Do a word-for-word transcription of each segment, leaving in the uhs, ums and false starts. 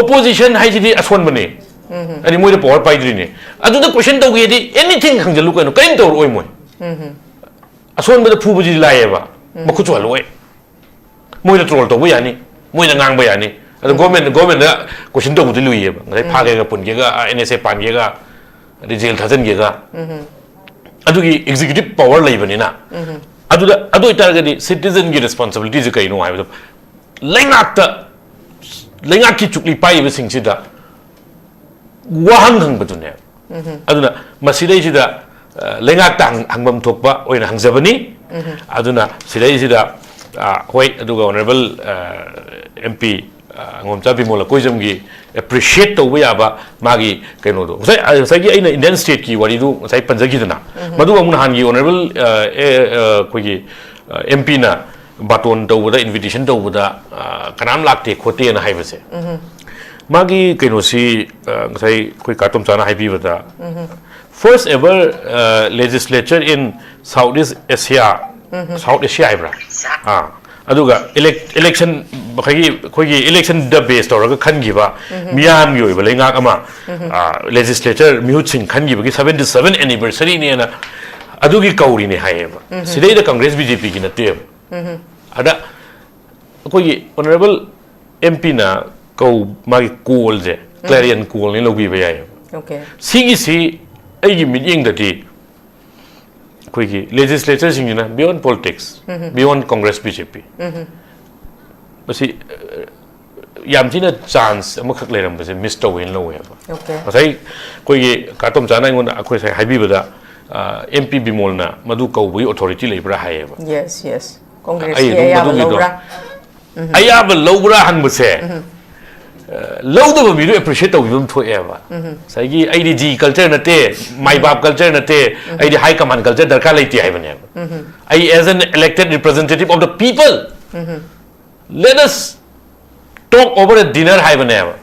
Opposition ꯍꯥꯏꯁꯤꯗꯤ ꯑꯁꯣꯟꯕꯅꯦ, ꯍꯥꯏꯗꯤ ꯃꯣꯏꯗ power ꯄꯥꯏꯗ꯭ꯔꯤꯅꯦ꯫ ꯑꯗꯨꯗ question ꯇꯧꯒꯦꯗꯤ anything ꯍꯪꯖꯜꯂꯨ ꯀꯩꯅꯣ, ꯀꯔꯤꯝ ꯇꯧꯔꯛꯑꯣꯏ ꯃꯣꯏ꯫ ꯑꯁꯣꯟꯕꯗ ꯐꯨꯕꯁꯤꯗꯤ ꯂꯥꯏꯌꯦꯕ, ꯃꯈꯨꯠꯁꯨ ꯍꯜꯂꯛꯑꯣꯏ꯫ ꯃꯣꯏꯅ troll ꯇꯧꯕ ꯌꯥꯅꯤ, ꯃꯣꯏꯅ ꯉꯥꯡꯕ ꯌꯥꯅꯤ꯫ ꯑꯗꯣ government, governmentꯗ question ꯇꯧꯕꯗꯤ ꯂꯨꯏꯌꯦꯕ꯫ ꯉꯁꯥꯏ ꯐꯥꯒꯦꯒ ꯄꯨꯟꯒꯦꯒ, ꯑꯥ, NSA ꯄꯥꯟꯒꯦꯒ, ꯑꯗꯩ jail ꯊꯥꯖꯤꯟꯒꯦꯒ꯫ ꯑꯗꯨꯒꯤ executive power ꯂꯩꯕꯅꯤꯅ꯫ ꯑꯗꯨꯗ, ꯑꯗꯨ ꯑꯣꯏꯇꯥꯔꯒꯗꯤ citizenꯒꯤ responsibilityꯁꯦ ꯀꯩꯅꯣ ꯍꯥꯏꯕꯗ, ꯂꯩꯉꯥꯛꯇ, ꯂꯩꯉꯥꯛꯀꯤ ꯆꯨꯛꯂꯤ ꯄꯥꯏꯔꯤꯕꯁꯤꯡꯁꯤꯗ ꯋꯥꯍꯪ ꯍꯪꯕꯗꯨꯅꯦꯕ꯫ ꯑꯗꯨꯅ ꯃꯁꯤꯗꯩꯁꯤꯗ, ꯑ, ꯂꯩꯉꯥꯛꯇ ꯍꯪ-, ꯍꯪꯐꯝ ꯊꯣꯛꯄ ꯑꯣꯏꯅ ꯍꯪꯖꯕꯅꯤ꯫ ꯑꯗꯨꯅ ꯁꯤꯗꯩꯁꯤꯗ, ꯑ, ꯍꯣꯏ, ꯑꯗꯨꯒ Honourable, ꯑ, MP, ꯑ, ꯑꯉꯣꯝꯆꯥ ꯕꯤꯃꯣꯜ ꯂꯀꯣꯏꯖꯝꯒꯤ appreciate ꯇꯧꯕ ꯌꯥꯕ ꯃꯥꯒꯤ ꯀꯩꯅꯣꯗꯣ, ꯉꯁꯥꯏ, ꯑ, ꯉꯁꯥꯏꯒꯤ ꯑꯩꯅ Indian stateꯀꯤ ꯋꯥꯔꯤꯗꯨ ꯉꯁꯥꯏ ꯄꯟꯖꯈꯤꯗꯅ, ꯃꯗꯨ ꯑꯃꯨꯛ ꯅꯍꯥꯟꯒꯤ Honourable, ꯑ, ꯑꯦ, ꯑ, ꯑꯩꯈꯣꯏꯒꯤ, ꯑ, MPꯅ ꯕꯥꯇꯣꯟ ꯇꯧꯕꯗ, invitation ꯇꯧꯕꯗ, ꯑ, ꯀꯅꯥꯝ ꯂꯥꯛꯇꯦ ꯈꯣꯠꯇꯦꯅ ꯍꯥꯏꯕꯁꯦ, ꯃꯥꯒꯤ ꯀꯩꯅꯣꯁꯤ, ꯑ, ꯉꯁꯥꯏ ꯑꯩꯈꯣꯏ ꯀꯥ ꯇꯣꯝꯆꯥꯅ ꯍꯥꯏꯕꯤꯕꯗ, first ever, ꯑ, legislature in South East Asia, South Asia ꯍꯥꯏꯕ꯭ꯔꯥ? ꯑꯥ, ꯑꯗꯨꯒ elec-, election, ꯑꯩꯈꯣꯏꯒꯤ, ꯑꯩꯈꯣꯏꯒꯤ electionꯗ base ꯇꯧꯔꯒ ꯈꯟꯈꯤꯕ ꯃꯤꯌꯥꯝꯒꯤ ꯑꯣꯏꯕ ꯂꯩꯉꯥꯛ ꯑꯃ, ꯑ, legislature ꯃꯤꯍꯨꯠꯁꯤꯡ ꯈꯟꯈꯤꯕꯒꯤ seventy seven anniversaryꯅꯦꯅ ꯑꯗꯨꯒꯤ ꯀꯧꯔꯤꯅꯦ ꯍꯥꯏꯌꯦꯕ꯫ ꯁꯤꯗꯩꯗ Congress BJPꯒꯤ ꯅꯠꯇꯦꯕ꯫ ꯑꯗ ꯑꯩꯈꯣꯏꯒꯤ Honourable MPꯅ ꯀꯧ-, ꯃꯥꯒꯤ callꯁꯦ clarion callꯅꯦ ꯂꯧꯕꯤꯕ ꯌꯥꯏꯌꯦꯕ꯫ Okay. ꯁꯤꯒꯤꯁꯤ ꯑꯩꯒꯤ ꯃꯤꯠꯌꯦꯡꯗꯗꯤ ꯑꯩꯈꯣꯏꯒꯤ legislatureꯁꯤꯡꯁꯤꯅ beyond politics, beyond Congress BJP, ꯃꯁꯤ, ꯑ, ꯌꯥꯝ ꯊꯤꯅ chance ꯑꯃꯈꯛ ꯂꯩꯔꯝꯕꯁꯦ miss ꯇꯧꯋꯦꯅ ꯂꯧꯋꯦꯕ꯫ Okay. ꯉꯁꯥꯏ ꯑꯩꯈꯣꯏꯒꯤ ꯀꯥ ꯇꯣꯝꯆꯥꯅ ꯑꯩꯉꯣꯟꯗ ꯑꯩꯈꯣꯏ ꯉꯁꯥꯏ ꯍꯥꯏꯕꯤꯕꯗ, ꯑ, MP ꯕꯤꯃꯣꯜꯅ ꯃꯗꯨ ꯀꯧꯕꯒꯤ authority ꯂꯩꯕ꯭ꯔꯥ ꯍꯥꯏꯌꯦꯕ꯫ Yes, yes. Congressꯀꯤ ꯑꯩ ꯑꯗꯨꯝ ꯑꯌꯥꯕ ꯃꯗꯨꯒꯤꯗꯣ ꯂꯧꯕ꯭ꯔꯥ? ꯑꯌꯥꯕ ꯂꯧꯕ꯭ꯔꯥ ꯍꯪꯕꯁꯦ, ꯑ, ꯂꯧꯗꯕ ꯃꯤꯗꯨ appreciate ꯇꯧꯕꯤꯕ ꯑꯃ ꯊꯣꯛꯑꯦꯕ꯫ ꯉꯁꯥꯏꯒꯤ "ꯑꯩꯗꯤ G culture ꯅꯠꯇꯦ, ꯃꯥꯏꯕꯥꯞ culture ꯅꯠꯇꯦ, ꯑꯩꯗꯤ high command culture ꯗꯔꯀꯥꯔ ꯂꯩꯇꯦ" ꯍꯥꯏꯕꯅꯦꯕ꯫ ꯑꯩ as an elected representative of the people, let us talk over a dinner ꯍꯥꯏꯕꯅꯦꯕ꯫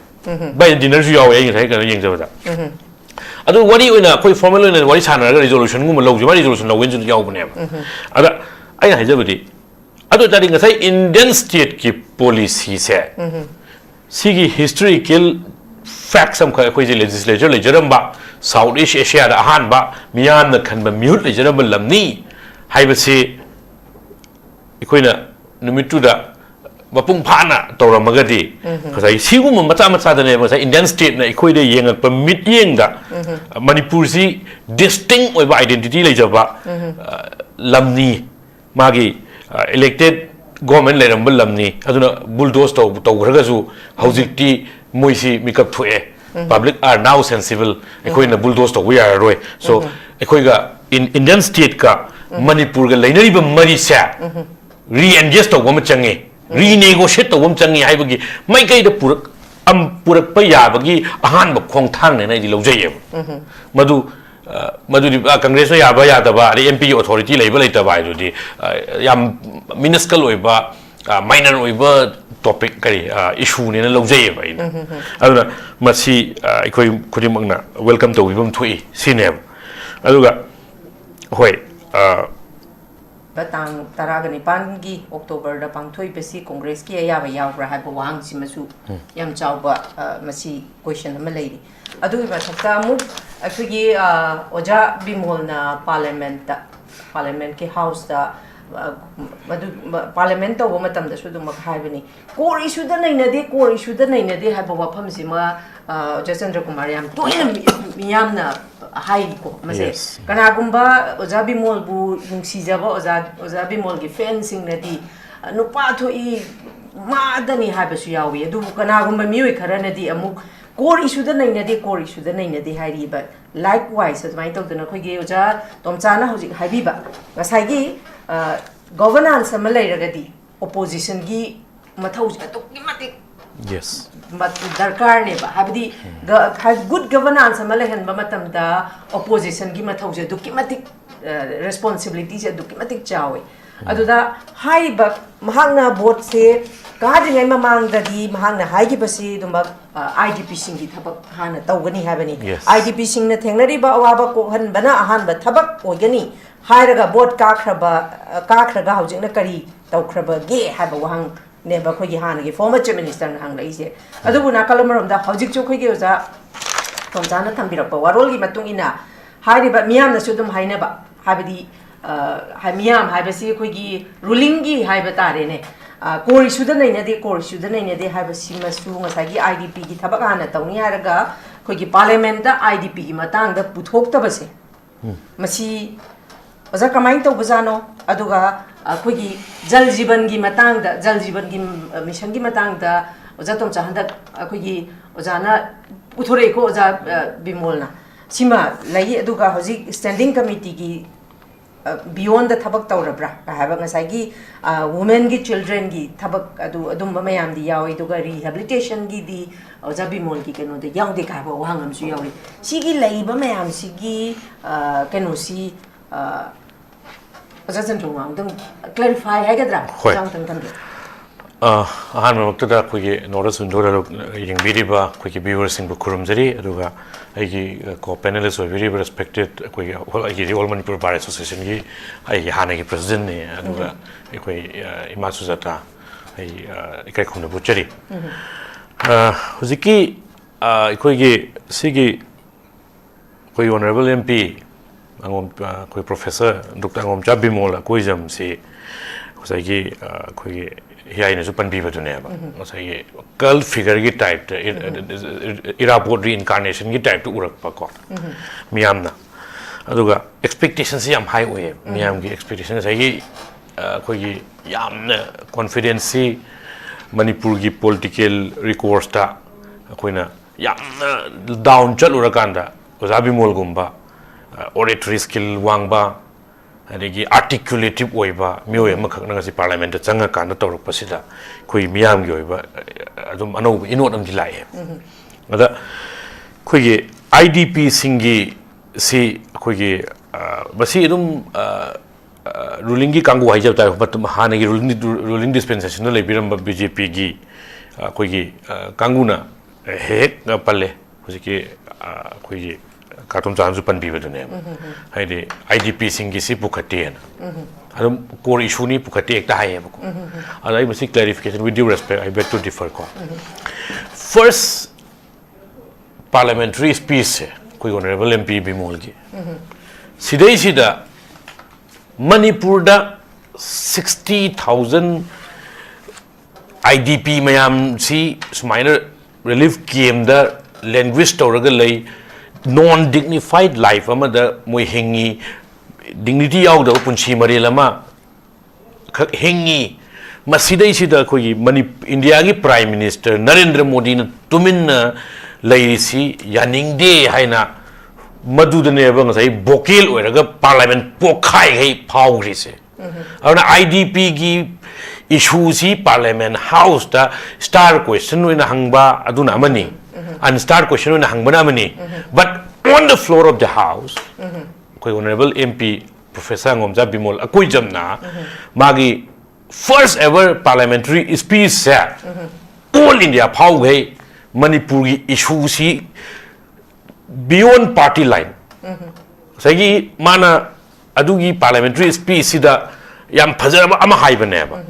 ꯚꯥꯏ, dinnerꯁꯨ ꯌꯥꯎꯋꯦ ꯑꯩ ꯉꯁꯥꯏ ꯀꯩꯅꯣ ꯌꯦꯡꯖꯕꯗ꯫ ꯑꯗꯨ ꯋꯥꯔꯤ ꯑꯣꯏꯅ ꯑꯩꯈꯣꯏ formal ꯑꯣꯏꯅ ꯋꯥꯔꯤ ꯁꯥꯟꯅꯔꯒ resolutionꯒꯨꯝꯕ ꯂꯧꯁꯦ, ꯃꯥ resolution ꯂꯧꯒꯦꯅꯁꯨ ꯌꯥꯎꯕꯅꯦꯕ꯫ ꯑꯗ ꯑꯩꯅ ꯍꯥꯏꯖꯕꯗꯤ, ꯑꯗꯨ ꯑꯣꯏꯇꯥꯔꯗꯤ ꯉꯁꯥꯏ Indian stateꯀꯤ policyꯁꯦ ꯁꯤꯒꯤ historical facts ꯑꯃꯈꯛ ꯑꯩꯈꯣꯏꯁꯦ legislature ꯂꯩꯖꯔꯝꯕ, South East Asiaꯗ ꯑꯍꯥꯟꯕ ꯃꯤꯌꯥꯝꯅ ꯈꯟꯕ ꯃꯤꯍꯨꯠ ꯂꯩꯖꯔꯝꯕ ꯂꯝꯅꯤ ꯍꯥꯏꯕꯁꯤ ꯑꯩꯈꯣꯏꯅ ꯅꯨꯃꯤꯠꯇꯨꯗ ꯃꯄꯨꯡ ꯐꯥꯅ ꯇꯧꯔꯝꯃꯒꯗꯤ, ꯉꯁꯥꯏ ꯁꯤꯒꯨꯝꯕ ꯃꯆꯥ ꯃꯆꯥꯗꯅꯦꯕ ꯉꯁꯥꯏ Indian stateꯅ ꯑꯩꯈꯣꯏꯗ ꯌꯦꯡꯉꯛꯄ ꯃꯤꯠꯌꯦꯡꯗ ꯃꯅꯤꯄꯨꯔꯁꯤ distinct ꯑꯣꯏꯕ identity ꯂꯩꯖꯕ, ꯑ, ꯂꯝꯅꯤ, ꯃꯥꯒꯤ, ꯑ, elected government ꯂꯩꯔꯝꯕ ꯂꯝꯅꯤ, ꯑꯗꯨꯅ bulldoze ꯇꯧ-, ꯇꯧꯈ꯭ꯔꯒꯁꯨ ꯍꯧꯖꯤꯛꯇꯤ ꯃꯣꯏꯁꯤ ꯃꯤꯀꯞ ꯊꯣꯛꯑꯦ꯫ Public are now sensible꯫ ꯑꯩꯈꯣꯏꯅ bulldoze ꯇꯧꯕ ꯌꯥꯔꯔꯣꯏ꯫ So, ꯑꯩꯈꯣꯏꯒ ꯏꯟ-, Indian stateꯀ ꯃꯅꯤꯄꯨꯔꯒ ꯂꯩꯅꯔꯤꯕ ꯃꯔꯤꯁꯦ re-engage ꯇꯧꯕ ꯑꯃ ꯆꯪꯉꯤ, renegotiate ꯇꯧꯕ ꯑꯃ ꯆꯪꯉꯤ ꯍꯥꯏꯕꯒꯤ ꯃꯥꯏꯀꯩꯗ ꯄꯨꯔꯛ-, ꯑꯝ-, ꯄꯨꯔꯛꯄ ꯌꯥꯕꯒꯤ ꯑꯍꯥꯟꯕ ꯈꯣꯡꯊꯥꯡꯅꯦꯅ ꯑꯩꯗꯤ ꯂꯧꯖꯩꯌꯦꯕ꯫ ꯃꯗꯨ, ꯑ, ꯃꯗꯨꯗꯤ, ꯑ, Congressꯅ ꯌꯥꯕ ꯌꯥꯗꯕ, ꯑꯗꯩ MPꯒꯤ authority ꯂꯩꯕ ꯂꯩꯇꯕ ꯍꯥꯏꯗꯨꯗꯤ, ꯑ, ꯌꯥꯝ minuscule ꯑꯣꯏꯕ, ꯑ, minor ꯑꯣꯏꯕ topic, ꯀꯔꯤ, ꯑ, issueꯅꯦꯅ ꯂꯧꯖꯩꯌꯦꯕ ꯑꯩꯅ꯫ ꯑꯗꯨꯅ ꯃꯁꯤ, ꯑ, ꯑꯩꯈꯣꯏ ꯈꯨꯗꯤꯡꯃꯛꯅ welcome ꯇꯧꯕꯤꯐꯝ ꯊꯣꯛꯏ ꯁꯤꯅꯦꯕ꯫ ꯑꯗꯨꯒ, ꯍꯣꯏ, ꯑ, ꯇꯥꯡ ꯇꯔꯥꯒ ꯅꯤꯄꯥꯟꯒꯤ Octoberꯗ ꯄꯥꯡꯊꯣꯛꯏꯕꯁꯤ Congressꯀꯤ ꯑꯌꯥꯕ ꯌꯥꯎꯕ꯭ꯔꯥ ꯍꯥꯏꯕ ꯋꯥꯍꯪꯁꯤꯃꯁꯨ ꯌꯥꯝ ꯆꯥꯎꯕ, ꯑ, ꯃꯁꯤ question ꯑꯃ ꯂꯩꯔꯤ꯫ ꯑꯗꯨꯒꯤ ꯃꯊꯛꯇ ꯑꯃꯨꯛ ꯑꯩꯈꯣꯏꯒꯤ, ꯑ, ꯑꯣꯖꯥ ꯕꯤꯃꯣꯜꯅ Parliamentꯇ, Parliamentꯀꯤ Houseꯇ, ꯑ, ꯃꯗꯨ, ꯃ-, Parliament ꯇꯧꯕ ꯃꯇꯝꯗꯁꯨ ꯑꯗꯨꯃꯛ ꯍꯥꯏꯕꯅꯤ, core issueꯗ ꯅꯩꯅꯗꯦ, core issueꯗ ꯅꯩꯅꯗꯦ ꯍꯥꯏꯕ ꯋꯥꯐꯝꯁꯤꯃ, ꯑ, ꯑꯣꯖꯥ ꯆꯟꯗ꯭ꯔꯀꯨꯃꯥꯔ ꯌꯥꯝ ꯇꯣꯏꯅ ꯃꯤ-, ꯃꯤꯌꯥꯝꯅ ꯍꯥꯏꯀꯣ ꯃꯁꯦ꯫ Yes. ꯀꯅꯥꯒꯨꯝꯕ ꯑꯣꯖꯥ ꯕꯤꯃꯣꯜꯕꯨ ꯅꯨꯡꯁꯤꯖꯕ ꯑꯣꯖꯥ, ꯑꯣꯖꯥ ꯕꯤꯃꯣꯜꯒꯤ fanꯁꯤꯡꯅꯗꯤ, "ꯅꯨꯄꯥ ꯊꯣꯛꯏ, ꯃꯥꯗꯅꯤ" ꯍꯥꯏꯕꯁꯨ ꯌꯥꯎꯏ꯫ ꯑꯗꯨꯕꯨ ꯀꯅꯥꯒꯨꯝꯕ ꯃꯤꯑꯣꯏ ꯈꯔꯅꯗꯤ ꯑꯃꯨꯛ "core issueꯗ ꯅꯩꯅꯗꯦ, core issueꯗ ꯅꯩꯅꯗꯦ" ꯍꯥꯏꯔꯤꯕ꯫ Likewise, ꯑꯗꯨꯃꯥꯏꯅ ꯇꯧꯗꯅ ꯑꯩꯈꯣꯏꯒꯤ ꯑꯣꯖꯥ ꯇꯣꯝꯆꯥꯅ ꯍꯧꯖꯤꯛ ꯍꯥꯏꯕꯤꯕ ꯉꯁꯥꯏꯒꯤ, ꯑ, governance ꯑꯃ ꯂꯩꯔꯒꯗꯤ oppositionꯒꯤ ꯃꯊꯧꯁꯦ ꯑꯗꯨꯛꯀꯤ ꯃꯇꯤꯛ Yes. ꯃ-, ꯗꯔꯀꯥꯔꯅꯦꯕ꯫ ꯍꯥꯏꯕꯗꯤ, ꯒ-, ꯍꯥꯏ-, good governance ꯑꯃ ꯂꯩꯍꯟꯕ ꯃꯇꯝꯗ oppositionꯒꯤ ꯃꯊꯧꯁꯦ ꯑꯗꯨꯛꯀꯤ ꯃꯇꯤꯛ, ꯑ, responsibilityꯁꯦ ꯑꯗꯨꯛꯀꯤ ꯃꯇꯤꯛ ꯆꯥꯎꯋꯦ꯫ ꯑꯗꯨꯗ ꯍꯥꯏꯔꯤꯕ ꯃꯍꯥꯛꯅ voteꯁꯦ ꯀꯥꯗ꯭ꯔꯤꯉꯩ ꯃꯃꯥꯡꯗꯗꯤ ꯃꯍꯥꯛꯅ ꯍꯥꯏꯈꯤꯕꯁꯤ ꯑꯗꯨꯃꯛ, ꯑ, IDPꯁꯤꯡꯒꯤ ꯊꯕꯛ ꯍꯥꯟꯅ ꯇꯧꯒꯅꯤ ꯍꯥꯏꯕꯅꯤ꯫ Yes. IDPꯁꯤꯡꯅ ꯊꯦꯡꯅꯔꯤꯕ ꯑꯋꯥꯕ ꯀꯣꯛꯍꯟꯕꯅ ꯑꯍꯥꯟꯕ ꯊꯕꯛ ꯑꯣꯏꯒꯅꯤ ꯍꯥꯏꯔꯒ vote ꯀꯥꯈ꯭ꯔꯕ, ꯑ, ꯀꯥꯈ꯭ꯔꯒ ꯍꯧꯖꯤꯛꯅ ꯀꯔꯤ ꯇꯧꯈ꯭ꯔꯕꯒꯦ ꯍꯥꯏꯕ ꯋꯥꯍꯪ ꯅꯦꯕ ꯑꯩꯈꯣꯏꯒꯤ ꯍꯥꯟꯅꯒꯤ former chief ministerꯅ ꯍꯪꯂꯛꯏꯁꯦ꯫ ꯑꯗꯨꯕꯨ ꯅꯥꯀꯜ ꯑꯃꯔꯣꯝꯗ ꯍꯧꯖꯤꯛꯁꯨ ꯑꯩꯈꯣꯏꯒꯤ ꯑꯣꯖꯥ ꯇꯣꯝꯆꯥꯅ ꯊꯝꯕꯤꯔꯛꯄ ꯋꯥꯔꯣꯜꯒꯤ ꯃꯇꯨꯡ ꯏꯟꯅ ꯍꯥꯏꯔꯤꯕ ꯃꯤꯌꯥꯝꯅꯁꯨ ꯑꯗꯨꯝ ꯍꯥꯏꯅꯕ, ꯍꯥꯏꯕꯗꯤ, ꯑ, ꯍꯥꯏ-, ꯃꯤꯌꯥꯝ ꯍꯥꯏꯕꯁꯤ ꯑꯩꯈꯣꯏꯒꯤ rulingꯒꯤ ꯍꯥꯏꯕ ꯇꯥꯔꯦꯅꯦ, ꯑ, core issueꯗ ꯅꯩꯅꯗꯦ, core issueꯗ ꯅꯩꯅꯗꯦ ꯍꯥꯏꯕꯁꯤꯃꯁꯨ ꯉꯁꯥꯏꯒꯤ IDPꯒꯤ ꯊꯕꯛ ꯍꯥꯟꯅ ꯇꯧꯅꯤ ꯍꯥꯏꯔꯒ ꯑꯩꯈꯣꯏꯒꯤ parliamentꯇ IDPꯒꯤ ꯃꯇꯥꯡꯗ ꯄꯨꯊꯣꯛꯇꯕꯁꯦ, ꯃꯁꯤ ꯑꯣꯖꯥ ꯀꯃꯥꯏꯅ ꯇꯧꯕꯖꯥꯠꯅꯣ? ꯑꯗꯨꯒ ꯑꯩꯈꯣꯏꯒꯤ ꯖꯜ ꯖꯤꯕꯟꯒꯤ ꯃꯇꯥꯡꯗ, ꯖꯜ ꯖꯤꯕꯟꯒꯤ, ꯑ, missionꯒꯤ ꯃꯇꯥꯡꯗ ꯑꯣꯖꯥ ꯇꯣꯝꯆꯥ ꯍꯟꯗꯛ ꯑꯩꯈꯣꯏꯒꯤ ꯑꯣꯖꯥꯅ ꯄꯨꯊꯣꯔꯛꯏꯀꯣ, ꯑꯣꯖꯥ, ꯑ, ꯕꯤꯃꯣꯜꯅ꯫ ꯁꯤꯃ ꯂꯩ꯫ ꯑꯗꯨꯒ ꯍꯧꯖꯤꯛ standing committeeꯒꯤ, ꯑ, beyondꯗ ꯊꯕꯛ ꯇꯧꯔꯕ꯭ꯔꯥ ꯍꯥꯏꯕ ꯉꯁꯥꯏꯒꯤ, ꯑ, womenꯒꯤ, childrenꯒꯤ ꯊꯕꯛ ꯑꯗꯨ, ꯑꯗꯨꯝꯕ ꯃꯌꯥꯝꯗꯤ ꯌꯥꯎꯏ꯫ ꯑꯗꯨꯒ rehabilitationꯒꯤꯗꯤ ꯑꯣꯖꯥ ꯕꯤꯃꯣꯜꯒꯤ ꯀꯩꯅꯣꯗ ꯌꯥꯎꯗꯦ ꯀꯥꯏꯕ ꯋꯥꯍꯪ ꯑꯃꯁꯨ ꯌꯥꯎꯔꯤ꯫ ꯁꯤꯒꯤ ꯂꯩꯔꯤꯕ ꯃꯌꯥꯝꯁꯤꯒꯤ, ꯑ, ꯀꯩꯅꯣꯁꯤ, ꯑ, ꯑꯣꯖꯥ ꯆꯟꯗ꯭ꯔꯃꯥ, ꯑꯃꯨꯛꯇꯪ clarify ꯍꯥꯏꯒꯗ꯭ꯔꯥ? ꯍꯣꯏ꯫ ꯑꯣꯖꯥ ꯑꯃꯨꯛꯇꯪ ꯊꯝꯕꯤꯌꯨ꯫ ꯑ, ꯑꯍꯥꯟꯕꯃꯛꯇꯗ ꯑꯩꯈꯣꯏꯒꯤ North East Window ꯌꯦꯡꯕꯤꯔꯤꯕ ꯑꯩꯈꯣꯏꯒꯤ viewerꯁꯤꯡꯕꯨ ꯈꯨꯔꯨꯝꯖꯔꯤ, ꯑꯗꯨꯒ ꯑꯩꯒꯤ, ꯑ, co-panelist ꯑꯣꯏꯕꯤꯔꯤꯕ respected ꯑꯩꯈꯣꯏꯒꯤ all, ꯑꯩꯒꯤꯗꯤ All Manipur Bar Associationꯒꯤ ꯑꯩꯒꯤ ꯍꯥꯟꯅꯒꯤ presidentꯅꯤ, ꯑꯗꯨꯒ ꯎꯝ꯫ ꯑꯩꯈꯣꯏ, ꯑ, ꯏꯃꯥ ꯁꯨꯖꯥꯇꯥ, ꯑꯩ, ꯑ, ꯏꯀꯥꯏ ꯈꯨꯝꯅꯕ ꯎꯠꯆꯔꯤ꯫ ꯎꯝ꯫ ꯑ, ꯍꯧꯖꯤꯛꯀꯤ, ꯑ, ꯑꯩꯈꯣꯏꯒꯤ ꯁꯤꯒꯤ ꯑꯩꯈꯣꯏ Honourable MP ꯑꯉꯣꯝ-, ꯑ, ꯑꯩꯈꯣꯏ Professor Doctor ꯑꯉꯣꯝꯆꯥ ꯕꯤꯃꯣꯜ ꯑꯀꯣꯏꯖꯝꯁꯤ ꯉꯁꯥꯏꯒꯤ, ꯑ, ꯑꯩꯈꯣꯏꯒꯤ ꯍꯤꯌꯥꯏꯅꯁꯨ ꯄꯟꯕꯤꯕꯗꯨꯅꯦꯕ꯫ ꯎꯝ꯫ ꯉꯁꯥꯏꯒꯤ cult figureꯒꯤ typeꯇ, ꯏ-, ꯎꯝ꯫ ꯏꯔꯥꯕꯣꯠ reincarnationꯒꯤ typeꯇ ꯎꯔꯛꯄꯀꯣ, ꯎꯝ꯫ ꯃꯤꯌꯥꯝꯅ꯫ ꯑꯗꯨꯒ expectationꯁꯤ ꯌꯥꯝ high ꯑꯣꯏꯌꯦꯕ꯫ ꯎꯝ꯫ ꯃꯤꯌꯥꯝꯒꯤ expectation ꯉꯁꯥꯏꯒꯤ, ꯑ, ꯑꯩꯈꯣꯏꯒꯤ ꯌꯥꯝꯅ confidenceꯁꯤ ꯃꯅꯤꯄꯨꯔꯒꯤ political recoursesꯇ ꯑꯩꯈꯣꯏꯅ ꯌꯥꯝꯅ down ꯆꯠꯂꯨꯔꯀꯥꯟꯗ ꯑꯣꯖꯥ ꯕꯤꯃꯣꯜꯒꯨꯝꯕ, ꯑ, oratory skill ꯋꯥꯡꯕ, ꯑꯗꯒꯤ articulative ꯑꯣꯏꯕ ꯃꯤꯑꯣꯏ ꯑꯃꯈꯛꯅ ꯉꯁꯤ parliamentꯇ ꯆꯪꯉꯀꯥꯟꯗ ꯇꯧꯔꯛꯄꯁꯤꯗ ꯑꯩꯈꯣꯏ ꯃꯤꯌꯥꯝꯒꯤ ꯑꯣꯏꯕ, ꯑ, ꯑꯗꯨꯝ ꯑꯅꯧꯕ ꯏꯅꯣꯠ ꯑꯃꯗꯤ ꯂꯥꯛꯑꯦ꯫ ꯎꯝ꯫ ꯑꯗ ꯑꯩꯈꯣꯏꯒꯤ IDPꯁꯤꯡꯒꯤ ꯁꯤ ꯑꯩꯈꯣꯏꯒꯤ, ꯑ, ꯃꯁꯤ ꯑꯗꯨꯝ, ꯑ, ꯑ, rulingꯒꯤ ꯀꯥꯡꯕꯨ ꯍꯥꯏꯖꯕ ꯇꯥꯔꯦ, ꯃꯇꯝ ꯍꯥꯟꯅꯒꯤ ruling, ruling dispensationꯗ ꯂꯩꯕꯤꯔꯝꯕ BJPꯒꯤ, ꯑ, ꯑꯩꯈꯣꯏꯒꯤ, ꯑ, ꯀꯥꯡꯕꯨꯅ ꯍꯦꯛ ꯍꯦꯛ ꯄꯜꯂꯦ꯫ ꯍꯧꯖꯤꯛꯀꯤ, ꯑ, ꯑꯩꯈꯣꯏꯒꯤ ꯀꯥꯇꯣꯝꯆꯥꯅꯁꯨ ꯄꯟꯕꯤꯕꯗꯨꯅꯦꯕ꯫ ꯍꯥꯏꯗꯤ, ꯑꯥꯏ ꯗꯤ ꯄꯤꯁꯤꯡꯒꯤꯁꯤ ꯄꯨꯈꯠꯇꯦꯅ꯫ ꯑꯗꯨꯝ core issueꯅꯤ, ꯄꯨꯈꯠꯇꯦ ꯍꯦꯛꯇ ꯍꯥꯏꯌꯦꯕꯀꯣ꯫ ꯑꯗ ꯑꯩ ꯃꯁꯤ clarification, with due respect, I beg to differ ꯀꯣ꯫ First parliamentary speechꯁꯦ ꯑꯩꯈꯣꯏ honourable M P ꯕꯤꯃꯣꯜꯒꯤ, ꯁꯤꯗꯩꯁꯤꯗ ꯃꯅꯤꯄꯨꯔꯗ sixty thousand I D P ꯃꯌꯥꯝꯁꯤ ꯁꯨꯃꯥꯏꯅ relief campꯇ languish ꯇꯧꯔꯒ ꯂꯩ, non dignified life ꯑꯃꯗ ꯃꯣꯏ ꯍꯤꯡꯉꯤ, dignity ꯌꯥꯎꯗꯕ ꯄꯨꯟꯁꯤ ꯃꯔꯦꯜ ꯑꯃ ꯈꯛ ꯍꯤꯡꯉꯤ꯫ ꯃꯁꯤꯗꯩꯁꯤꯗ ꯑꯩꯈꯣꯏꯒꯤ ꯃꯅꯤ-, ꯏꯟꯗꯤꯌꯥꯒꯤ Prime Minister ꯅꯔꯦꯟꯗ꯭ꯔ ꯃꯣꯗꯤꯅ ꯇꯨꯃꯤꯟꯅ ꯂꯩꯔꯤꯁꯤ ꯌꯥꯅꯤꯡꯗꯦ ꯍꯥꯏꯅ ꯃꯗꯨꯗꯅꯦꯕ ꯉꯁꯥꯏ vocal ꯑꯣꯏꯔꯒ parliament ꯄꯣꯛꯈꯥꯏꯈꯩ ꯐꯥꯎꯈ꯭ꯔꯤꯁꯦ꯫ ꯑꯗꯨꯅ I D Pꯒꯤ issueꯁꯤ parliament houseꯇ star question ꯑꯣꯏꯅ ꯍꯪꯕ ꯑꯗꯨꯅ ꯑꯃꯅꯤ, unstar question ꯑꯣꯏꯅ ꯍꯪꯕꯅ ꯑꯃꯅꯤ꯫ But on the floor of the house, ꯑꯩꯈꯣꯏ honourable M P Professor ꯁꯪꯒꯣꯝꯆꯥ Bimol ꯑꯀꯣꯏꯖꯝꯅ ꯃꯥꯒꯤ first ever parliamentary speechꯁꯦ all India ꯐꯥꯎꯈꯩ ꯃꯅꯤꯄꯨꯔꯒꯤ issueꯁꯤ beyond party line, ꯉꯁꯥꯏꯒꯤ ꯃꯥꯅ ꯑꯗꯨꯒꯤ parliamentary speechꯁꯤꯗ ꯌꯥꯝ ꯐꯖꯔꯕ ꯑꯃ ꯍꯥꯏꯕꯅꯦꯕ꯫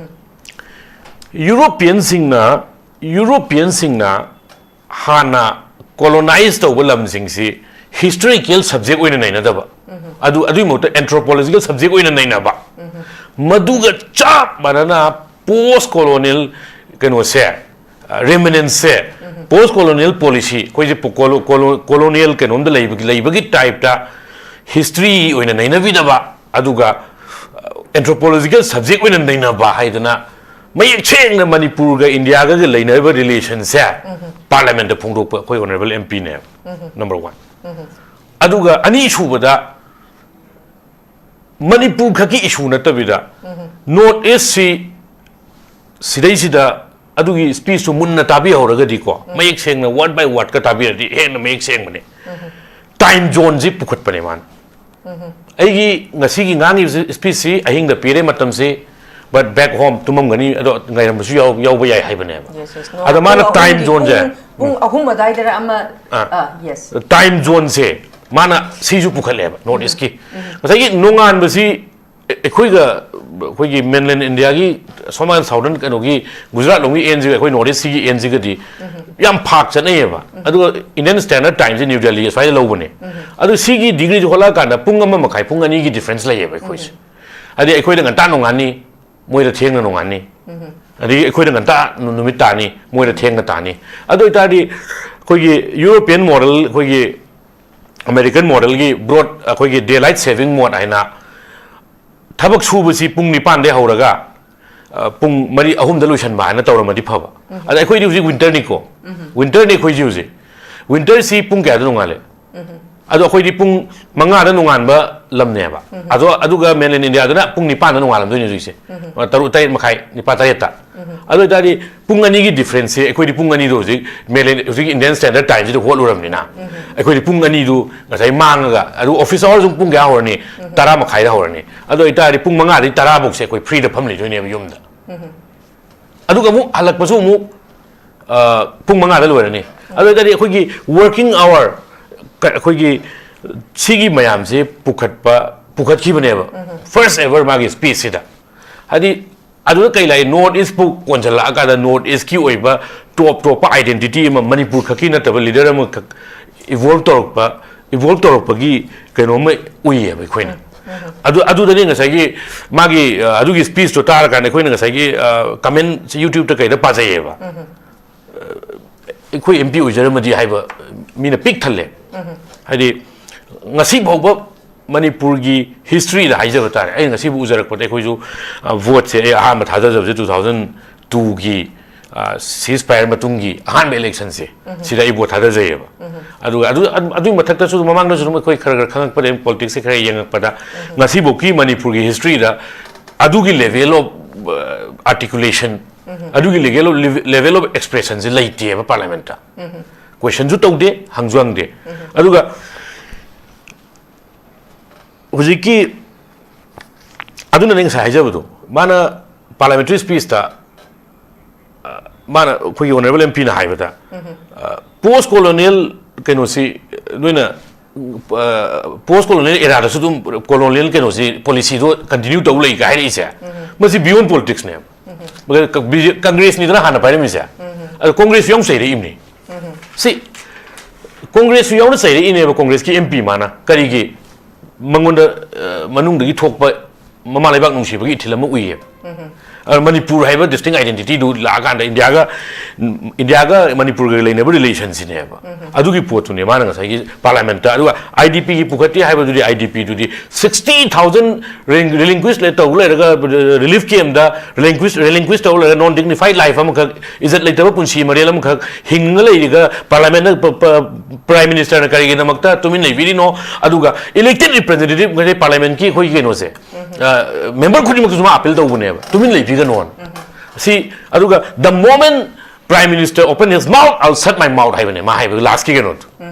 Europeanꯁꯤꯡꯅ, Europeanꯁꯤꯡꯅ ꯍꯥꯟꯅ colonize ꯇꯧꯕ ꯂꯝꯁꯤꯡꯁꯤ historical subject ꯑꯣꯏꯅ ꯅꯩꯅꯗꯕ, ꯑꯗꯨ, ꯑꯗꯨꯒꯤ ꯃꯍꯨꯠꯇ anthropological subject ꯑꯣꯏꯅ ꯅꯩꯅꯕ, ꯃꯗꯨꯒ ꯆꯞ ꯃꯥꯟꯅꯅ post colonial ꯀꯩꯅꯣꯁꯦ, remnantsꯁꯦ, post colonial policy, ꯑꯩꯈꯣꯏꯁꯦ colonial ꯀꯩꯅꯣꯝꯗ ꯂꯩꯕꯒꯤ, ꯂꯩꯕꯒꯤ typeꯇ history ꯑꯣꯏꯅ ꯅꯩꯅꯕꯤꯗꯕ, ꯑꯗꯨꯒ anthropological subject ꯑꯣꯏꯅ ꯅꯩꯅꯕ ꯍꯥꯏꯗꯅ ꯃꯌꯦꯛ ꯁꯦꯡꯅ ꯃꯅꯤꯄꯨꯔꯒ ꯏꯟꯗꯤꯌꯥꯒ ꯂꯩꯅꯔꯤꯕ relationꯁꯦ parliamentꯇ ꯐꯣꯡꯗꯣꯛꯄ ꯑꯩꯈꯣꯏ honourable M Pꯅꯦꯕ꯫ Number one꯫ ꯑꯗꯨꯒ ꯑꯅꯤꯁꯨꯕꯗ, ꯃꯅꯤꯄꯨꯔ ꯈꯛꯀꯤ issue ꯅꯠꯇꯕꯤꯗ, North Eastꯁꯤ, ꯁꯤꯗꯩꯁꯤꯗ ꯑꯗꯨꯒꯤ speechꯇꯨ ꯃꯨꯟꯅ ꯇꯥꯕꯤꯍꯧꯔꯒꯗꯤꯀꯣ, ꯃꯌꯦꯛ ꯁꯦꯡꯅ word by wordꯀ ꯇꯥꯕꯤꯔꯗꯤ ꯍꯦꯟꯅ ꯃꯌꯦꯛ ꯁꯦꯡꯕꯅꯦ꯫ Time zoneꯁꯤ ꯄꯨꯈꯠꯄꯅꯦ ꯃꯥꯅ꯫ ꯑꯩꯒꯤ ꯉꯁꯤꯒꯤ ꯉꯥꯡꯉꯤꯕ speechꯁꯤ ꯑꯍꯤꯡꯗ ꯄꯤꯔꯦ ꯃꯇꯝꯁꯤ, but back home ꯇꯨꯝꯃꯝꯒꯅꯤ, ꯑꯗꯣ ꯉꯥꯏꯔꯝꯕꯁꯨ ꯌꯥꯎ-, ꯌꯥꯎꯕ ꯌꯥꯏ ꯍꯥꯏꯕꯅꯦꯕ꯫ Yes, yes. No, ꯑꯗ ꯃꯥꯅ ꯄꯨꯡ time ꯑꯍꯨꯝꯒꯤ, zoneꯁꯦ, ꯄꯨꯡ, ꯄꯨꯡ ꯑꯍꯨꯝ ꯑꯗꯥꯏꯗꯔ ꯑꯃ, ꯑꯥ꯫ ꯑꯥ, yes꯫ Time zoneꯁꯦ ꯃꯥꯅ ꯁꯤꯁꯨ ꯄꯨꯈꯠꯂꯦꯕ ꯅꯣꯔꯠ ꯏꯁꯀꯤ꯫ ꯉꯁꯥꯏꯒꯤ ꯅꯣꯡꯉꯥꯟꯕꯁꯤ ꯑꯩꯈꯣꯏꯒ, ꯑꯩꯈꯣꯏꯒꯤ ꯃꯦꯟꯂꯦꯟ ꯏꯟꯗꯤꯌꯥꯒꯤ ꯁꯣꯝ ꯅꯥꯀꯟ ꯁꯥꯎꯗꯔꯟ ꯀꯩꯅꯣꯒꯤ ꯒꯨꯖꯔꯥꯠ ꯂꯣꯝꯒꯤ ꯑꯦꯟꯁꯤꯒ ꯑꯩꯈꯣꯏ ꯅꯣꯔꯠ ꯏꯁꯁꯤꯒꯤ ꯑꯦꯟꯁꯤꯒꯗꯤ ꯌꯥꯝ ꯐꯥꯛ ꯆꯠꯅꯩꯌꯦꯕ꯫ ꯑꯗꯨꯒ ꯏꯟꯗꯤꯌꯟ ꯁ꯭ꯇꯦꯟꯗꯔꯠ ꯇꯥꯏꯝꯁꯦ ꯅ꯭ꯌꯨ ꯗꯦꯜꯂꯤ ꯁ꯭ꯋꯥꯏꯗ ꯂꯧꯕꯅꯦ꯫ ꯑꯗꯨ ꯁꯤꯒꯤ ꯗꯤꯒ꯭ꯔꯤꯁꯦ ꯍꯣꯠꯂꯛꯑꯀꯥꯟꯗ ꯄꯨꯡ ꯑꯃ ꯃꯈꯥꯏ, ꯄꯨꯡ ꯑꯅꯤꯒꯤ ꯗꯤꯐ꯭ꯔꯦꯟꯁ ꯂꯩꯌꯦꯕ ꯑꯩꯈꯣꯏꯁꯦ꯫ ꯍꯥꯏꯗꯤ ꯑꯩꯈꯣꯏꯗ ꯉꯟꯇꯥ ꯅꯣꯡꯉꯥꯟꯅꯤ, ꯃꯣꯏꯗ ꯊꯦꯡꯅ ꯅꯣꯡꯉꯥꯟꯅꯤ꯫ ꯑꯗꯒꯤ ꯑꯩꯈꯣꯏꯗ ꯉꯟꯇꯥ ꯅꯨ-, ꯅꯨꯃꯤꯠ ꯇꯥꯅꯤ, ꯃꯣꯏꯗ ꯊꯦꯡꯅ ꯇꯥꯅꯤ꯫ ꯑꯗꯨ ꯑꯣꯏꯇꯥꯔꯗꯤ ꯑꯩꯈꯣꯏꯒꯤ ꯌꯨꯔꯣꯄꯤꯌꯟ ꯃꯣꯗꯦꯜ, ꯑꯩꯈꯣꯏꯒꯤ ꯑꯃꯦꯔꯤꯀꯟ ꯃꯣꯗꯦꯜꯒꯤ ꯕ꯭ꯔꯣꯗ, ꯑꯩꯈꯣꯏꯒꯤ ꯗꯦ ꯂꯥꯏꯠ ꯁꯦꯚꯤꯡ ꯃꯣꯗ ꯍꯥꯏꯅ ꯊꯕꯛ ꯁꯨꯕꯁꯤ ꯄꯨꯡ ꯅꯤꯄꯥꯟꯗꯩ ꯍꯧꯔꯒ, ꯑ, ꯄꯨꯡ ꯃꯔꯤ, ꯑꯍꯨꯝꯗ ꯂꯣꯏꯁꯤꯟꯕ ꯍꯥꯏꯅ ꯇꯧꯔꯝꯃꯗꯤ ꯐꯕ꯫ ꯑꯗ ꯑꯩꯈꯣꯏꯗꯤ ꯍꯧꯖꯤꯛ ꯋꯤꯟꯇꯔꯅꯤꯀꯣ꯫ ꯋꯤꯟꯇꯔꯅꯤ ꯑꯩꯈꯣꯏꯁꯤ ꯍꯧꯖꯤꯛ꯫ ꯋꯤꯟꯇꯔꯁꯤ ꯄꯨꯡ ꯀꯌꯥꯗ ꯅꯣꯡꯉꯥꯜꯂꯦ? ꯑꯗꯣ ꯑꯩꯈꯣꯏꯗꯤ ꯄꯨꯡ ꯃꯉꯥꯗ ꯅꯣꯡꯉꯥꯟꯕ ꯂꯝꯅꯦꯕ꯫ ꯑꯗꯣ, ꯑꯗꯨꯒ ꯃꯦꯟꯂꯦꯟ ꯏꯟꯗꯤꯌꯥꯗꯅ ꯄꯨꯡ ꯅꯤꯄꯥꯟꯗ ꯅꯣꯡꯉꯥꯜꯂꯝꯗꯣꯏꯅꯤ ꯍꯧꯖꯤꯛꯁꯦ꯫ ꯇꯔꯨꯛ, ꯇꯔꯦꯠ ꯃꯈꯥꯏ, ꯅꯤꯄꯥꯜ, ꯇꯔꯦꯠꯇ꯫ ꯑꯗꯨ ꯑꯣꯏꯇꯥꯔꯗꯤ ꯄꯨꯡ ꯑꯅꯤꯒꯤ ꯗꯤꯐ꯭ꯔꯦꯟꯁꯁꯦ, ꯑꯩꯈꯣꯏꯗꯤ ꯄꯨꯡ ꯑꯅꯤꯗꯣ ꯍꯧꯖꯤꯛ ꯃꯦꯟꯂꯦꯟ, ꯍꯧꯖꯤꯛ ꯏꯟꯗꯤꯌꯟ ꯁ꯭ꯇꯦꯟꯗꯔꯠ ꯇꯥꯏꯝꯁꯤꯗ ꯍꯣꯠꯂꯨꯔꯕꯅꯤꯅ, ꯑꯩꯈꯣꯏꯗꯤ ꯄꯨꯡ ꯑꯅꯤꯗꯨ ꯉꯁꯥꯏ ꯃꯥꯡꯉꯒ, ꯑꯗꯨ ꯑꯣꯐꯤꯁ ꯑꯋꯥꯔꯁꯨ ꯄꯨꯡ ꯀꯌꯥ ꯍꯧꯔꯅꯤ? ꯇꯔꯥ ꯃꯈꯥꯏꯗ ꯍꯧꯔꯅꯤ꯫ ꯑꯗꯨ ꯑꯣꯏꯇꯥꯔꯗꯤ ꯄꯨꯡ ꯃꯉꯥꯗꯒꯤ ꯇꯔꯥ ꯐꯥꯎꯁꯦ ꯑꯩꯈꯣꯏ ꯐ꯭ꯔꯤꯗ ꯐꯝ ꯂꯩꯗꯣꯏꯅꯦꯕ ꯌꯨꯝꯗ꯫ ꯑꯗꯨꯒ ꯑꯃꯨꯛ ꯍꯜꯂꯛꯄꯁꯨ ꯑꯃꯨꯛ, ꯑ, ꯄꯨꯡ ꯃꯉꯥꯗ ꯂꯣꯏꯔꯅꯤ꯫ ꯑꯗꯨ ꯑꯣꯏꯇꯥꯔꯗꯤ ꯑꯩꯈꯣꯏꯒꯤ ꯋꯥꯔꯀꯤꯡ ꯑꯋꯥꯔ, ꯀ-, ꯑꯩꯈꯣꯏꯒꯤ ꯁꯤꯒꯤ ꯃꯌꯥꯝꯁꯦ ꯄꯨꯈꯠꯄ, ꯄꯨꯈꯠꯈꯤꯕꯅꯦꯕ, ꯐꯥꯔꯁ ꯑꯦꯚꯔ ꯃꯥꯒꯤ ꯁ꯭ꯄꯤꯁꯁꯤꯗ꯫ ꯍꯥꯏꯗꯤ, ꯑꯗꯨꯗ ꯀꯩ ꯂꯥꯛꯏ? ꯅꯣꯔꯠ ꯏꯁꯄꯨ ꯀꯣꯟꯁꯤꯜꯂꯛꯑꯀꯥꯟꯗ ꯅꯣꯔꯠ ꯏꯁꯀꯤ ꯑꯣꯏꯕ ꯇꯣꯞ ꯇꯣꯞꯄ ꯑꯥꯏꯗꯦꯟꯇꯤꯇꯤ ꯑꯃ, ꯃꯅꯤꯄꯨꯔ ꯈꯛꯀꯤ ꯅꯠꯇꯕ ꯂꯤꯗꯔ ꯑꯃꯈꯛ ꯏꯚꯣꯜꯕ ꯇꯧꯔꯛꯄ, ꯏꯚꯣꯜꯕ ꯇꯧꯔꯛꯄꯒꯤ ꯀꯩꯅꯣꯝꯃ ꯎꯏꯌꯦꯕ ꯑꯩꯈꯣꯏꯅ꯫ ꯑꯗꯨ, ꯑꯗꯨꯗꯅꯤ ꯉꯁꯥꯏꯒꯤ ꯃꯥꯒꯤ, ꯑ, ꯑꯗꯨꯒꯤ ꯁ꯭ꯄꯤꯁꯇꯣ ꯇꯥꯔꯀꯥꯟꯗ ꯑꯩꯈꯣꯏꯅ ꯉꯁꯥꯏꯒꯤ, ꯑ, ꯀꯃꯦꯟ ꯌꯨꯇ꯭ꯌꯨꯕꯇ ꯀꯩꯗ ꯄꯥꯖꯩꯌꯦꯕ꯫ ꯑ, ꯑꯩꯈꯣꯏ ꯑꯦꯝ ꯄꯤ ꯑꯣꯏꯖꯔꯝꯃꯗꯤ ꯍꯥꯏꯕ ꯃꯤꯅ ꯄꯤꯛ ꯊꯜꯂꯦ꯫ ꯍꯥꯏꯗꯤ ꯉꯁꯤ ꯐꯥꯎꯕ ꯃꯅꯤꯄꯨꯔꯒꯤ ꯍꯤꯁꯇ꯭ꯔꯤꯗ ꯍꯥꯏꯖꯕ ꯇꯥꯔꯦ, ꯑꯩꯅ ꯉꯁꯤꯕꯨ ꯎꯖꯔꯛꯄꯗ ꯑꯩꯈꯣꯏꯁꯨ, ꯑ, ꯚꯣꯠꯁꯦ ꯑꯩ ꯑꯍꯥꯟꯕ ꯊꯥꯗꯖꯕꯁꯦ two thousand twoꯒꯤ, ꯑ, ceasefire ꯃꯇꯨꯡꯒꯤ ꯑꯍꯥꯟꯕ ꯏꯂꯦꯛꯁꯟꯁꯦ, ꯁꯤꯗ ꯑꯩ ꯚꯣꯠ ꯊꯥꯗꯖꯩꯌꯦꯕ꯫ ꯑꯗꯨꯒ ꯑꯗꯨ, ꯑꯗꯨ, ꯑꯗꯨꯒꯤ ꯃꯊꯛꯇꯁꯨ ꯑꯗꯨꯝ ꯃꯃꯥꯡꯗꯁꯨ ꯑꯗꯨꯝ ꯑꯩꯈꯣꯏ ꯈꯔ ꯈꯔ ꯈꯪꯉꯛꯄꯗꯒꯤ ꯑꯗꯨꯝ ꯄꯣꯂꯤꯇꯤꯛꯁꯁꯦ ꯈꯔ ꯌꯦꯡꯉꯛꯄꯗ ꯉꯁꯤꯐꯥꯎꯀꯤ ꯃꯅꯤꯄꯨꯔꯒꯤ ꯍꯤꯁꯇ꯭ꯔꯤꯗ ꯑꯗꯨꯒꯤ level of, ꯑ, articulation, ꯑꯗꯨꯒꯤ level of, level of expressionꯁꯦ ꯂꯩꯇꯦꯕ ꯄꯥꯔꯂꯤꯌꯥꯃꯦꯟꯠꯇ꯫ ꯀꯣꯏꯁꯟꯁꯨ ꯇꯧꯗꯦ, ꯍꯪꯁꯨ ꯍꯪꯗꯦ꯫ ꯑꯗꯨꯒ ꯍꯧꯖꯤꯛꯀꯤ, ꯑꯗꯨꯅꯅꯦ ꯉꯁꯥꯏ ꯍꯥꯏꯖꯕꯗꯣ, ꯃꯥꯅ ꯄꯥꯔꯂꯤꯌꯥꯃꯦꯟꯇꯔꯤ ꯁ꯭ꯄꯤꯁꯇ, ꯑ, ꯃꯥꯅ, ꯑꯩꯈꯣꯏꯒꯤ ꯑꯣꯅꯔꯦꯕꯜ ꯑꯦꯝ ꯄꯤꯅ ꯍꯥꯏꯕꯗ, ꯄꯣꯁ ꯀꯣꯂꯣꯅꯤꯌꯦꯜ ꯀꯩꯅꯣꯁꯤ ꯅꯣꯏꯅ ꯄꯣꯁ ꯀꯣꯂꯣꯅꯤꯌꯦꯜ ꯑꯦꯔꯥꯗꯁꯨ ꯑꯗꯨꯝ ꯀꯣꯂꯣꯅꯤꯌꯦꯜ ꯀꯩꯅꯣꯁꯤ, ꯄꯣꯂꯤꯁꯤꯗꯣ ꯀꯟꯇꯤꯅ꯭ꯌꯨ ꯇꯧ ꯂꯩꯒ ꯍꯥꯏꯔꯛꯏꯁꯦ, ꯃꯁꯤ ꯕꯤꯌꯣꯟ ꯄꯣꯂꯤꯇꯤꯛꯁꯅꯦꯕ꯫ ꯀꯪꯒ꯭ꯔꯦꯁꯅꯤꯗꯅ ꯍꯥꯟꯅ ꯄꯥꯏꯔꯝꯃꯤꯁꯦ, ꯑꯗꯣ ꯀꯣꯡꯒ꯭ꯔꯦꯁꯁꯨ ꯌꯥꯎꯅ ꯆꯩꯔꯛꯏꯕꯅꯤ꯫ ꯁꯤ ꯀꯣꯡꯒ꯭ꯔꯦꯁꯁꯨ ꯌꯥꯎꯅ ꯆꯩꯔꯛꯏꯅꯦꯕ, ꯀꯣꯡꯒ꯭ꯔꯦꯁꯀꯤ ꯑꯦꯝ ꯄꯤ ꯃꯥꯅ꯫ ꯀꯔꯤꯒꯤ? ꯃꯉꯣꯟꯗ, ꯑ, ꯃꯅꯨꯡꯗꯒꯤ ꯊꯣꯛꯄ ꯃꯃꯥ ꯂꯩꯕꯥꯛ ꯅꯨꯡꯁꯤꯕꯒꯤ ꯏꯊꯤꯜ ꯑꯃ ꯎꯏꯌꯦꯕ꯫ ꯑꯗꯣ ꯃꯅꯤꯄꯨꯔ ꯍꯥꯏꯕ ꯗꯤꯁꯇꯤꯡ ꯑꯥꯏꯗꯦꯟꯇꯤꯇꯤꯗꯨ ꯂꯥꯛꯑꯀꯥꯟꯗ ꯏꯟꯗꯤꯌꯥꯒ, ꯏꯟꯗꯤꯌꯥꯒ ꯃꯅꯤꯄꯨꯔꯒ ꯂꯩꯅꯕ ꯔꯤꯂꯦꯁꯟꯁꯤꯅꯦꯕ꯫ ꯑꯗꯨꯒꯤ ꯄꯣꯠꯇꯨꯅꯦ ꯃꯥꯅ ꯉꯁꯥꯏꯒꯤ ꯄꯥꯔꯂꯥꯃꯦꯟꯠꯇ, ꯑꯗꯨꯒ ꯑꯥꯏ ꯗꯤ ꯄꯤꯒꯤ ꯄꯨꯈꯠꯇꯦ ꯍꯥꯏꯕꯗꯨꯗꯤ, ꯑꯥꯏ ꯗꯤ ꯄꯤꯗꯨꯗꯤ ꯁꯤꯛꯁꯇꯤ ꯊꯥꯎꯖꯟ ꯔꯤꯂꯤꯡꯀ꯭ꯋꯤꯁ ꯇꯧ ꯂꯩꯔꯒ, ꯔꯤꯂꯤꯐ ꯀꯦꯝꯗ ꯔꯤꯂꯤꯡꯀ꯭ꯋꯤꯁ, ꯔꯤꯂꯤꯡꯀ꯭ꯋꯤꯁ ꯇꯧ ꯂꯩꯔꯒ, ꯅꯣꯟ ꯗꯤꯒꯅꯤꯐꯥꯏꯗ ꯂꯥꯏꯐ ꯑꯃꯈꯛ, ꯏꯖꯠ ꯂꯩꯇꯕ ꯄꯨꯟꯁꯤ ꯃꯔꯦꯜ ꯑꯃꯈꯛ ꯍꯤꯡꯉ ꯂꯩꯔꯒ, ꯄꯥꯔꯂꯥꯃꯦꯟꯠꯅ, ꯄ-, ꯄ-, ꯄ꯭ꯔꯥꯏꯝ ꯃꯤꯅꯤꯁꯇꯔꯅ ꯀꯔꯤꯒꯤꯗꯃꯛꯇ ꯇꯨꯃꯤꯟ ꯂꯩꯕꯤꯔꯤꯅꯣ? ꯑꯗꯨꯒ ꯏꯂꯦꯛꯇꯦꯗ ꯔꯤꯄ꯭ꯔꯦꯖꯦꯟꯇꯦꯇꯤꯚ ꯉꯁꯥꯏ ꯄꯥꯔꯂꯥꯃꯦꯟꯠꯀꯤ ꯑꯩꯈꯣꯏꯒꯤ ꯀꯩꯅꯣꯁꯦ, ꯃꯦꯝꯕꯔ ꯈꯨꯗꯤꯡꯃꯛꯇꯁꯨ ꯃꯥ ꯑꯄꯤꯜ ꯇꯧꯕꯅꯦꯕ, ꯇꯨꯃꯤꯟ ꯂꯩꯕꯤꯒꯅꯣꯅ꯫ ꯁꯤ, ꯑꯗꯨꯒ "The moment Prime Minister open his mouth, I'll shut my mouth" ꯍꯥꯏꯕꯅꯦ ꯃꯥ ꯍꯥꯏꯕ ꯂꯥꯁꯀꯤ ꯀꯩꯅꯣꯗꯣ꯫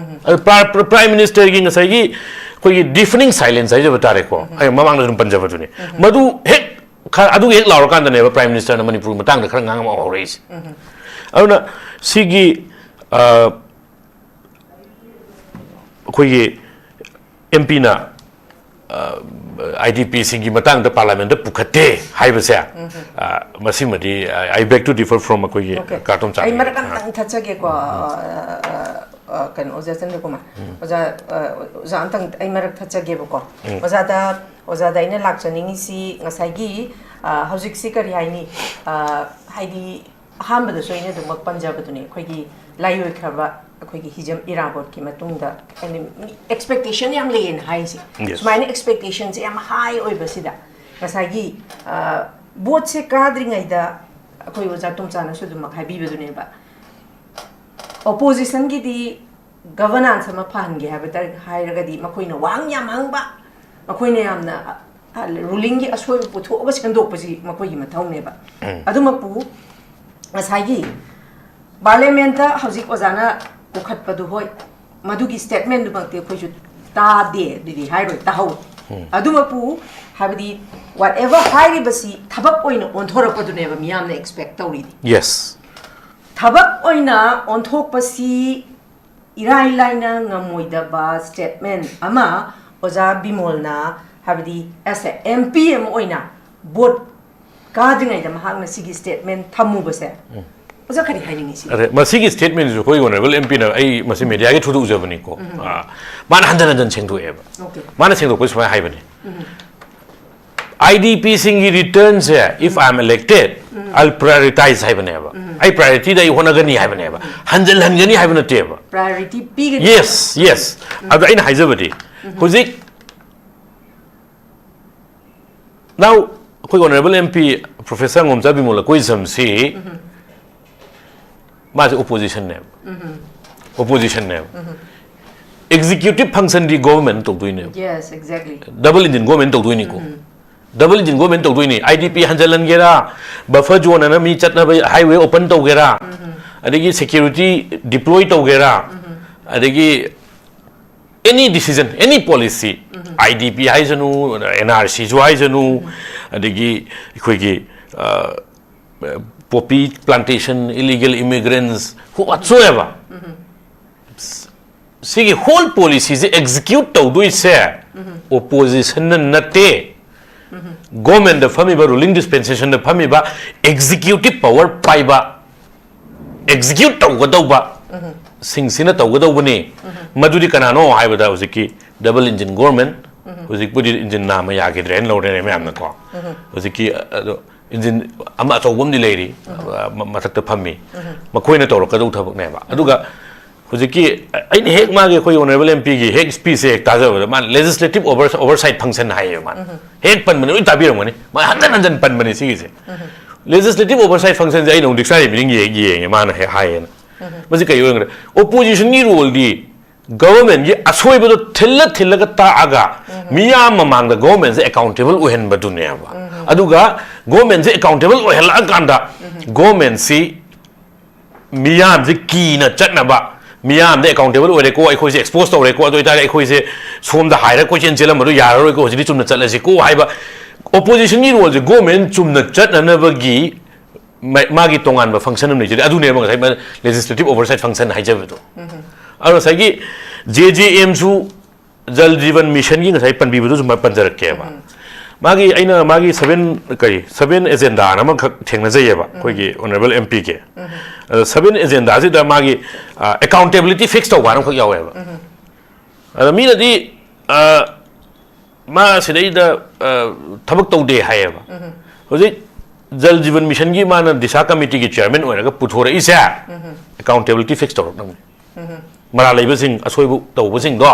ꯑꯗꯨ ꯄ꯭ꯔꯥ-, ꯄ꯭ꯔ-, ꯄ꯭ꯔꯥꯏꯝ ꯃꯤꯅꯤꯁꯇꯔꯒꯤ ꯉꯁꯥꯏꯒꯤ ꯑꯩꯈꯣꯏꯒꯤ ꯗꯤꯐꯅꯤꯡ ꯁꯥꯏꯂꯦꯟꯁ ꯍꯥꯏꯖꯕ ꯇꯥꯔꯦꯀꯣ, ꯑꯩ ꯃꯃꯥꯡꯗ ꯑꯗꯨꯝ ꯄꯟꯖꯕꯗꯨꯅꯦ꯫ ꯃꯗꯨ ꯍꯦꯛ ꯈ-, ꯑꯗꯨꯒꯤ ꯍꯦꯛ ꯂꯥꯎꯔꯀꯥꯟꯗꯅꯦꯕ ꯄ꯭ꯔꯥꯏꯝ ꯃꯤꯅꯤꯁꯇꯔꯅ ꯃꯅꯤꯄꯨꯔꯒꯤ ꯃꯇꯥꯡꯗ ꯈꯔ ꯉꯥꯡꯕ ꯍꯧꯔꯛꯏꯁꯦ꯫ ꯑꯗꯨꯅ ꯁꯤꯒꯤ, ꯑ, ꯑꯩꯈꯣꯏꯒꯤ ꯑꯦꯝ ꯄꯤꯅ ꯑꯥꯏ ꯗꯤ ꯄꯤꯁꯤꯡꯒꯤ ꯃꯇꯥꯡꯗ ꯄꯥꯔꯂꯥꯃꯦꯟꯠꯇ ꯄꯨꯈꯠꯇꯦ ꯍꯥꯏꯕꯁꯦ, ꯑ, ꯃꯁꯤꯃꯗꯤ I beg to differ from ꯑꯩꯈꯣꯏꯒꯤ ꯑꯣꯀꯦ꯫ ꯀꯥꯔꯇꯨꯝ ꯑꯩ ꯆꯥꯕꯤ꯫ ꯃꯔꯛ ꯑꯃꯇꯪ ꯊꯠꯆꯒꯦꯀꯣ, ꯑ, ꯑ, ꯑ, ꯀꯩꯅꯣ, ꯑꯣꯖꯥ ꯆꯟꯗ꯭ꯔꯀꯨꯃꯥꯔ꯫ ꯑꯣꯖꯥ, ꯑ, ꯑꯣꯖꯥ ꯑꯝꯇꯪ ꯑꯩ ꯃꯔꯛ ꯊꯠꯆꯒꯦꯕꯀꯣ꯫ ꯑꯣꯖꯥꯗ, ꯑꯣꯖꯥꯗ ꯑꯩꯅ ꯂꯥꯛꯆꯅꯤꯡꯉꯤꯁꯤ ꯉꯁꯥꯏꯒꯤ, ꯑ, ꯍꯧꯖꯤꯛꯁꯤ ꯀꯔꯤ ꯍꯥꯏꯅꯤ? ꯑ, ꯍꯥꯏꯗꯤ, ꯑꯍꯥꯟꯕꯗꯁꯨ ꯑꯩꯅ ꯑꯗꯨꯃꯛ ꯄꯟꯖꯕꯗꯨꯅꯤ, ꯑꯩꯈꯣꯏꯒꯤ ꯂꯥꯏꯑꯣꯏꯈ꯭ꯔꯕ ꯑꯩꯈꯣꯏꯒꯤ ꯍꯤꯖꯝ ꯏꯔꯥꯕꯣꯠꯀꯤ ꯃꯇꯨꯡꯗ ꯑꯦꯛꯁꯄꯦꯛꯇꯦꯁꯟ ꯌꯥꯝ ꯂꯩꯌꯦꯅ ꯍꯥꯏꯁꯦ꯫ Yes. ꯁꯨꯃꯥꯏꯅ ꯑꯦꯛꯁꯄꯦꯛꯇꯦꯁꯟꯁꯦ ꯌꯥꯝ ꯍꯥꯏ ꯑꯣꯏꯕꯁꯤꯗ ꯉꯁꯥꯏꯒꯤ, ꯑ, ꯚꯣꯠꯁꯦ ꯀꯥꯗ꯭ꯔꯤꯉꯩꯗ ꯑꯩꯈꯣꯏ ꯑꯣꯖꯥ ꯇꯣꯝꯆꯥꯅꯁꯨ ꯑꯗꯨꯃꯛ ꯍꯥꯏꯕꯤꯕꯗꯨꯅꯦꯕ, ꯑꯣꯄꯣꯖꯤꯁꯟꯒꯤꯗꯤ ꯒꯚꯔꯅꯥꯟꯁ ꯑꯃ ꯐꯍꯟꯒꯦ ꯍꯥꯏꯕ ꯇꯥꯔ-, ꯍꯥꯏꯔꯒꯗꯤ ꯃꯈꯣꯏꯅ ꯋꯥꯍꯪ ꯌꯥꯝ ꯍꯪꯕ, ꯃꯈꯣꯏꯅ ꯌꯥꯝꯅ, ꯑ, ꯔꯨꯂꯤꯡꯒꯤ ꯑꯁꯣꯏꯕ ꯄꯨꯊꯣꯛꯑꯒ ꯁꯦꯝꯗꯣꯛꯄꯁꯤ ꯃꯈꯣꯏꯒꯤ ꯃꯊꯧꯅꯦꯕ꯫ ꯑꯗꯨꯃꯛꯄꯨ ꯉꯁꯥꯏꯒꯤ ꯄꯥꯔꯂꯤꯌꯥꯃꯦꯟꯠꯇ ꯍꯧꯖꯤꯛ ꯑꯣꯖꯥꯅ ꯄꯨꯈꯠꯄꯗꯨ, ꯍꯣꯏ, ꯃꯗꯨꯒꯤ ꯁ꯭ꯇꯦꯠꯃꯦꯟꯠꯗꯨꯃꯛꯇꯤ ꯑꯩꯈꯣꯏꯁꯨ ꯇꯥꯗꯦ, ꯑꯗꯨꯗꯤ ꯍꯥꯏꯔꯣꯏ, ꯇꯥꯍꯧ꯫ ꯑꯗꯨꯃꯛꯄꯨ, ꯍꯥꯏꯕꯗꯤ, ꯋꯥꯠ ꯑꯦꯚꯔ ꯍꯥꯏꯔꯤꯕꯁꯤ ꯊꯕꯛ ꯑꯣꯏꯅ ꯑꯣꯟꯊꯣꯔꯛꯄꯗꯨꯅꯦꯕ ꯃꯤꯌꯥꯝꯅ ꯑꯦꯛꯁꯄꯦꯛ ꯇꯧꯔꯤꯗꯤ꯫ Yes. ꯊꯕꯛ ꯑꯣꯏꯅ ꯑꯣꯟꯊꯣꯛꯄꯁꯤ ꯏꯔꯥꯏ ꯂꯥꯏꯅ ꯉꯝꯃꯣꯏꯗꯕ ꯁ꯭ꯇꯦꯠꯃꯦꯟ ꯑꯃ ꯑꯣꯖꯥ ꯕꯤꯃꯣꯜꯅ, ꯍꯥꯏꯕꯗꯤ ꯑꯦꯁ ꯑꯦ ꯑꯦꯝ ꯄꯤ ꯑꯃ ꯑꯣꯏꯅ ꯚꯣꯠ ꯀꯥꯗ꯭ꯔꯤꯉꯩꯗ ꯃꯍꯥꯛꯅ ꯁꯤꯒꯤ ꯁ꯭ꯇꯦꯠꯃꯦꯟ ꯊꯝꯃꯨꯕꯁꯦ, ꯑꯣꯖꯥ ꯀꯔꯤ ꯍꯥꯏꯅꯤꯡꯉꯤ ꯁꯤ? ꯑꯗ ꯃꯁꯤꯒꯤ ꯁ꯭ꯇꯦꯠꯃꯦꯟꯁꯤꯁꯨ ꯑꯩꯈꯣꯏ ꯑꯣꯅꯔꯦꯕꯜ ꯑꯦꯝ ꯄꯤꯅ, ꯑꯩ ꯃꯁꯤ ꯃꯦꯗꯤꯌꯥꯒꯤ ꯊ꯭ꯔꯨꯗ ꯎꯖꯕꯅꯤꯀꯣ꯫ ꯑꯥ, ꯃꯥꯅ ꯍꯟꯖꯟ ꯍꯟꯖꯟ ꯁꯦꯡꯗꯣꯛꯑꯦꯕ꯫ Okay. ꯃꯥꯅ ꯁꯦꯡꯗꯣꯛꯄꯁꯤ ꯁꯨꯃꯥꯏꯅ ꯍꯥꯏꯕꯅꯤ, I D ꯄꯤꯁꯤꯡꯒꯤ ꯔꯤꯇꯔꯟꯁꯦ, if I am elected, I'll prioritize ꯍꯥꯏꯕꯅꯦꯕ꯫ ꯑꯩ ꯄ꯭ꯔꯥꯏꯌꯣꯔꯤꯇꯤꯗ ꯑꯩ ꯍꯣꯠꯅꯒꯅꯤ ꯍꯥꯏꯕꯅꯦꯕ, ꯍꯟꯖꯜꯍꯟꯒꯅꯤ ꯍꯥꯏꯕ ꯅꯠꯇꯦꯕ꯫ ꯄ꯭ꯔꯥꯏꯌꯣꯔꯤꯇꯤ ꯄꯤꯒꯅꯤ꯫ Yes, yes. ꯑꯗꯣ ꯑꯩꯅ ꯍꯥꯏꯖꯕꯗꯤ, ꯍꯧꯖꯤꯛ now ꯑꯩꯈꯣꯏ honourable M P professor Ngomcha Bimol ꯑꯀꯣꯏꯖꯝꯁꯤ ꯃꯥꯁꯦ ꯑꯣꯄꯣꯖꯤꯁꯟꯅꯦꯕ꯫ ꯑꯣꯄꯣꯖꯤꯁꯟꯅꯦꯕ꯫ ꯑꯦꯛꯖꯤꯀ꯭ꯌꯨꯇꯤꯞ ꯐꯪꯁꯟꯗꯤ ꯒꯣꯚꯔꯟꯃꯦꯟ ꯇꯧꯗꯣꯏꯅꯦꯕ꯫ Yes, exactly. Double engine government ꯇꯧꯗꯣꯏꯅꯤꯀꯣ꯫ ꯗꯕꯜ ꯏꯟꯖꯤꯟ ꯒꯣꯚꯔꯟꯃꯦꯟ ꯇꯧꯗꯣꯏꯅꯤ꯫ I D P ꯍꯟꯖꯜꯍꯟꯒꯦꯔꯥ, buffer zone ꯑꯅ ꯃꯤ ꯆꯠꯅꯕ ꯍꯥꯏꯋꯦ ꯑꯣꯄꯟ ꯇꯧꯒꯦꯔꯥ, ꯑꯗꯒꯤ ꯁꯦꯀ꯭ꯌꯨꯔꯤꯇꯤ ꯗꯤꯄ꯭ꯂꯣꯏ ꯇꯧꯒꯦꯔꯥ, ꯑꯗꯒꯤ any decision, any policy, I D P ꯍꯥꯏꯁꯅꯨ, ꯑꯦꯟ ꯑꯥꯔ ꯁꯤꯁꯨ ꯍꯥꯏꯁꯅꯨ, ꯑꯗꯒꯤ ꯑꯩꯈꯣꯏꯒꯤ ꯄꯣꯄꯤ ꯄ꯭ꯂꯥꯟꯇꯦꯁꯟ, ꯏꯂꯤꯒꯦꯜ ꯏꯃꯤꯒ꯭ꯔꯦꯟꯁ, ꯋꯥꯠꯁꯣꯑꯦꯕ, ꯁꯤꯒꯤ ꯍꯣꯜ ꯄꯣꯂꯤꯁꯤꯁꯦ ꯑꯦꯛꯖꯤꯀ꯭ꯌꯨꯠ ꯇꯧꯗꯣꯏꯁꯦ ꯑꯣꯄꯣꯖꯤꯁꯟꯅ ꯅꯠꯇꯦ꯫ ꯒꯣꯔꯃꯦꯟꯗ ꯐꯝꯃꯤꯕ, ꯔꯨꯂꯤꯡ ꯗꯤꯁꯄꯦꯟꯁꯦꯁꯟꯗ ꯐꯝꯃꯤꯕ, ꯑꯦꯛꯖꯤꯀ꯭ꯌꯨꯇꯤꯞ ꯄꯋꯔ ꯄꯥꯏꯕ, ꯑꯦꯛꯖꯤꯀ꯭ꯌꯨꯠ ꯇꯧꯒꯗꯧꯕ ꯁꯤꯡꯁꯤꯅ ꯇꯧꯒꯗꯧꯕꯅꯤ꯫ ꯃꯗꯨꯗꯤ ꯀꯅꯥꯅꯣ ꯍꯥꯏꯕꯗ ꯍꯧꯖꯤꯛꯀꯤ ꯗꯕꯜ ꯏꯟꯖꯤꯟ ꯒꯣꯔꯃꯦꯟ, ꯍꯧꯖꯤꯛꯄꯨꯗꯤ ꯏꯟꯖꯤꯟ ꯅꯥꯝꯃ ꯌꯥꯈꯤꯗ꯭ꯔꯦꯅ ꯂꯧꯔꯦꯅꯦ ꯃꯌꯥꯝꯅꯀꯣ꯫ ꯍꯧꯖꯤꯛꯀꯤ ꯑꯗꯣ ꯏꯟꯖꯤꯟ ꯑꯃ ꯑꯆꯧꯕ ꯑꯃꯗꯤ ꯂꯩꯔꯤ, ꯃ- ꯃꯊꯛꯇ ꯐꯝꯃꯤ, ꯃꯈꯣꯏꯅ ꯇꯧꯔꯛꯀꯗꯧꯕ ꯊꯕꯛꯅꯦꯕ꯫ ꯑꯗꯨꯒ ꯍꯧꯖꯤꯛꯀꯤ ꯑꯩꯅ ꯍꯦꯛ ꯃꯥꯒꯤ ꯑꯩꯈꯣꯏ ꯑꯣꯅꯔꯦꯕꯜ ꯑꯦꯝ ꯄꯤꯒꯤ ꯍꯦꯛ ꯁ꯭ꯄꯤꯁꯁꯦ ꯍꯦꯛ ꯇꯥꯖꯕꯗ ꯃꯥꯅ ꯂꯦꯖꯤꯁꯂꯦꯇꯤꯞ ꯑꯣꯚꯔ ꯑꯣꯚꯔꯁꯥꯏꯠ ꯐꯪꯁꯟ ꯍꯥꯏꯌꯦꯕ ꯃꯥꯅ꯫ ꯍꯦꯛ ꯄꯟꯕꯅꯦ, ꯂꯣꯏ ꯇꯥꯕꯤꯔꯝꯒꯅꯤ꯫ ꯃꯥ ꯍꯟꯖꯟ ꯍꯟꯖꯟ ꯄꯟꯕꯅꯦ ꯁꯤꯒꯤꯁꯦ꯫ ꯂꯦꯖꯤꯁꯂꯦꯇꯤꯞ ꯑꯣꯚꯔꯁꯥꯏꯠ ꯐꯪꯁꯟꯁꯦ ꯑꯩꯅ ꯑꯃꯨꯛ ꯗꯤꯛꯁꯅꯥꯔꯤ ꯃꯤꯅꯤꯡ ꯌꯦꯡ ꯌꯦꯡꯉꯦ ꯃꯥꯅ ꯍꯦꯛ ꯍꯥꯏꯌꯦꯅ꯫ ꯃꯁꯤ ꯀꯩ ꯑꯣꯏꯔꯝꯒꯅꯤ? ꯑꯣꯄꯣꯖꯤꯁꯟꯒꯤ ꯔꯣꯜꯗꯤ ꯒꯣꯚꯔꯟꯃꯦꯟꯒꯤ ꯑꯁꯣꯏꯕꯗꯣ ꯊꯤꯜꯂ ꯊꯤꯜꯂꯒ ꯇꯥꯛꯑꯒ ꯃꯤꯌꯥꯝ ꯃꯃꯥꯡꯗ ꯒꯣꯚꯔꯟꯃꯦꯟꯁꯦ ꯑꯦꯀꯥꯎꯟꯇꯦꯕꯜ ꯑꯣꯏꯍꯟꯕꯗꯨꯅꯦꯕ꯫ ꯑꯗꯨꯒ ꯒꯣꯚꯔꯟꯃꯦꯟꯁꯦ ꯑꯦꯀꯥꯎꯟꯇꯦꯕꯜ ꯑꯣꯏꯍꯜꯂꯛꯑꯀꯥꯟꯗ ꯒꯣꯚꯔꯟꯃꯦꯟꯁꯤ ꯃꯤꯌꯥꯝꯁꯦ ꯀꯤꯅ ꯆꯠꯅꯕ, ꯃꯤꯌꯥꯝꯗ ꯑꯦꯀꯥꯎꯟꯇꯦꯕꯜ ꯑꯣꯏꯔꯦꯀꯣ, ꯑꯩꯈꯣꯏꯁꯦ ꯑꯦꯛꯁꯄꯣꯖ ꯇꯧꯔꯦꯀꯣ, ꯑꯗꯨ ꯑꯣꯏꯇꯥꯔꯗꯤ ꯑꯩꯈꯣꯏꯁꯦ ꯁꯣꯝꯗ ꯍꯥꯏꯔ ꯀꯣꯏꯆꯦꯟ ꯆꯦꯜꯂꯝꯕꯗꯣ ꯌꯥꯔꯔꯣꯏꯀꯣ, ꯍꯧꯖꯤꯛꯇꯤ ꯆꯨꯝꯅ ꯆꯠꯂꯁꯤꯀꯣ ꯍꯥꯏꯕ꯫ ꯑꯣꯄꯣꯖꯤꯁꯟꯒꯤ ꯔꯣꯜꯁꯦ ꯒꯣꯚꯔꯟꯃꯦꯟ ꯆꯨꯝꯅ ꯆꯠꯅꯅꯕꯒꯤ ꯃꯥ- ꯃꯥꯒꯤ ꯇꯣꯉꯥꯟꯕ ꯐꯪꯁꯟ ꯑꯃ ꯂꯩꯖꯔꯤ꯫ ꯑꯗꯨꯅꯦꯕ ꯉꯁꯥꯏ ꯂꯦꯖꯤꯁꯂꯦꯇꯤꯞ ꯑꯣꯚꯔꯁꯥꯏꯠ ꯐꯪꯁꯟ ꯍꯥꯏꯖꯕꯗꯣ꯫ ꯑꯗꯣ ꯉꯁꯥꯏꯒꯤ ꯖꯦ ꯖꯦ ꯑꯦꯝꯁꯨ ꯖꯜ ꯖꯤꯕꯟ ꯃꯤꯁꯟꯒꯤ ꯉꯁꯥꯏ ꯄꯟꯕꯤꯕꯗꯨꯁꯨ ꯃ- ꯄꯟꯖꯔꯛꯀꯦꯕ꯫ ꯃꯥꯒꯤ, ꯑꯩꯅ ꯃꯥꯒꯤ ꯁꯚꯦꯟ, ꯀꯔꯤ, ꯁꯚꯦꯟ ꯑꯦꯖꯦꯟꯗꯥꯅ ꯑꯃꯈꯛ ꯊꯦꯡꯅꯖꯩꯌꯦꯕ, ꯑꯩꯈꯣꯏꯒꯤ ꯑꯣꯅꯔꯦꯕꯜ ꯑꯦꯝ ꯄꯤꯒꯤ꯫ ꯑꯗꯣ ꯁꯚꯦꯟ ꯑꯦꯖꯦꯟꯗꯥꯁꯤꯗ ꯃꯥꯒꯤ ꯑꯦꯀꯥꯎꯟꯇꯦꯕꯤꯂꯤꯇꯤ ꯐꯤꯛꯁ ꯇꯧꯕ ꯍꯥꯏꯅ ꯑꯃꯈꯛ ꯌꯥꯎꯋꯦꯕ꯫ ꯑꯗ ꯃꯤꯅꯗꯤ, ꯑ, ꯃꯥ ꯁꯤꯗꯩꯗ, ꯑ, ꯊꯕꯛ ꯇꯧꯗꯦ ꯍꯥꯏꯌꯦꯕ꯫ ꯍꯧꯖꯤꯛ ꯖꯜ ꯖꯤꯕꯟ ꯃꯤꯁꯟꯒꯤ ꯃꯥꯅ ꯗꯤꯁꯥ ꯀꯃꯤꯇꯤꯒꯤ ꯆꯤꯌꯔꯃꯦꯟ ꯑꯣꯏꯔꯒ ꯄꯨꯊꯣꯔꯛꯏꯁꯦ ꯑꯦꯀꯥꯎꯟꯇꯦꯕꯤꯂꯤꯇꯤ ꯐꯤꯛꯁ ꯇꯧꯔꯛꯅꯕꯅꯤ꯫ ꯃꯔꯥꯜ ꯂꯩꯕꯁꯤꯡ, ꯑꯁꯣꯏꯕ ꯇꯧꯕꯁꯤꯡꯗꯣ,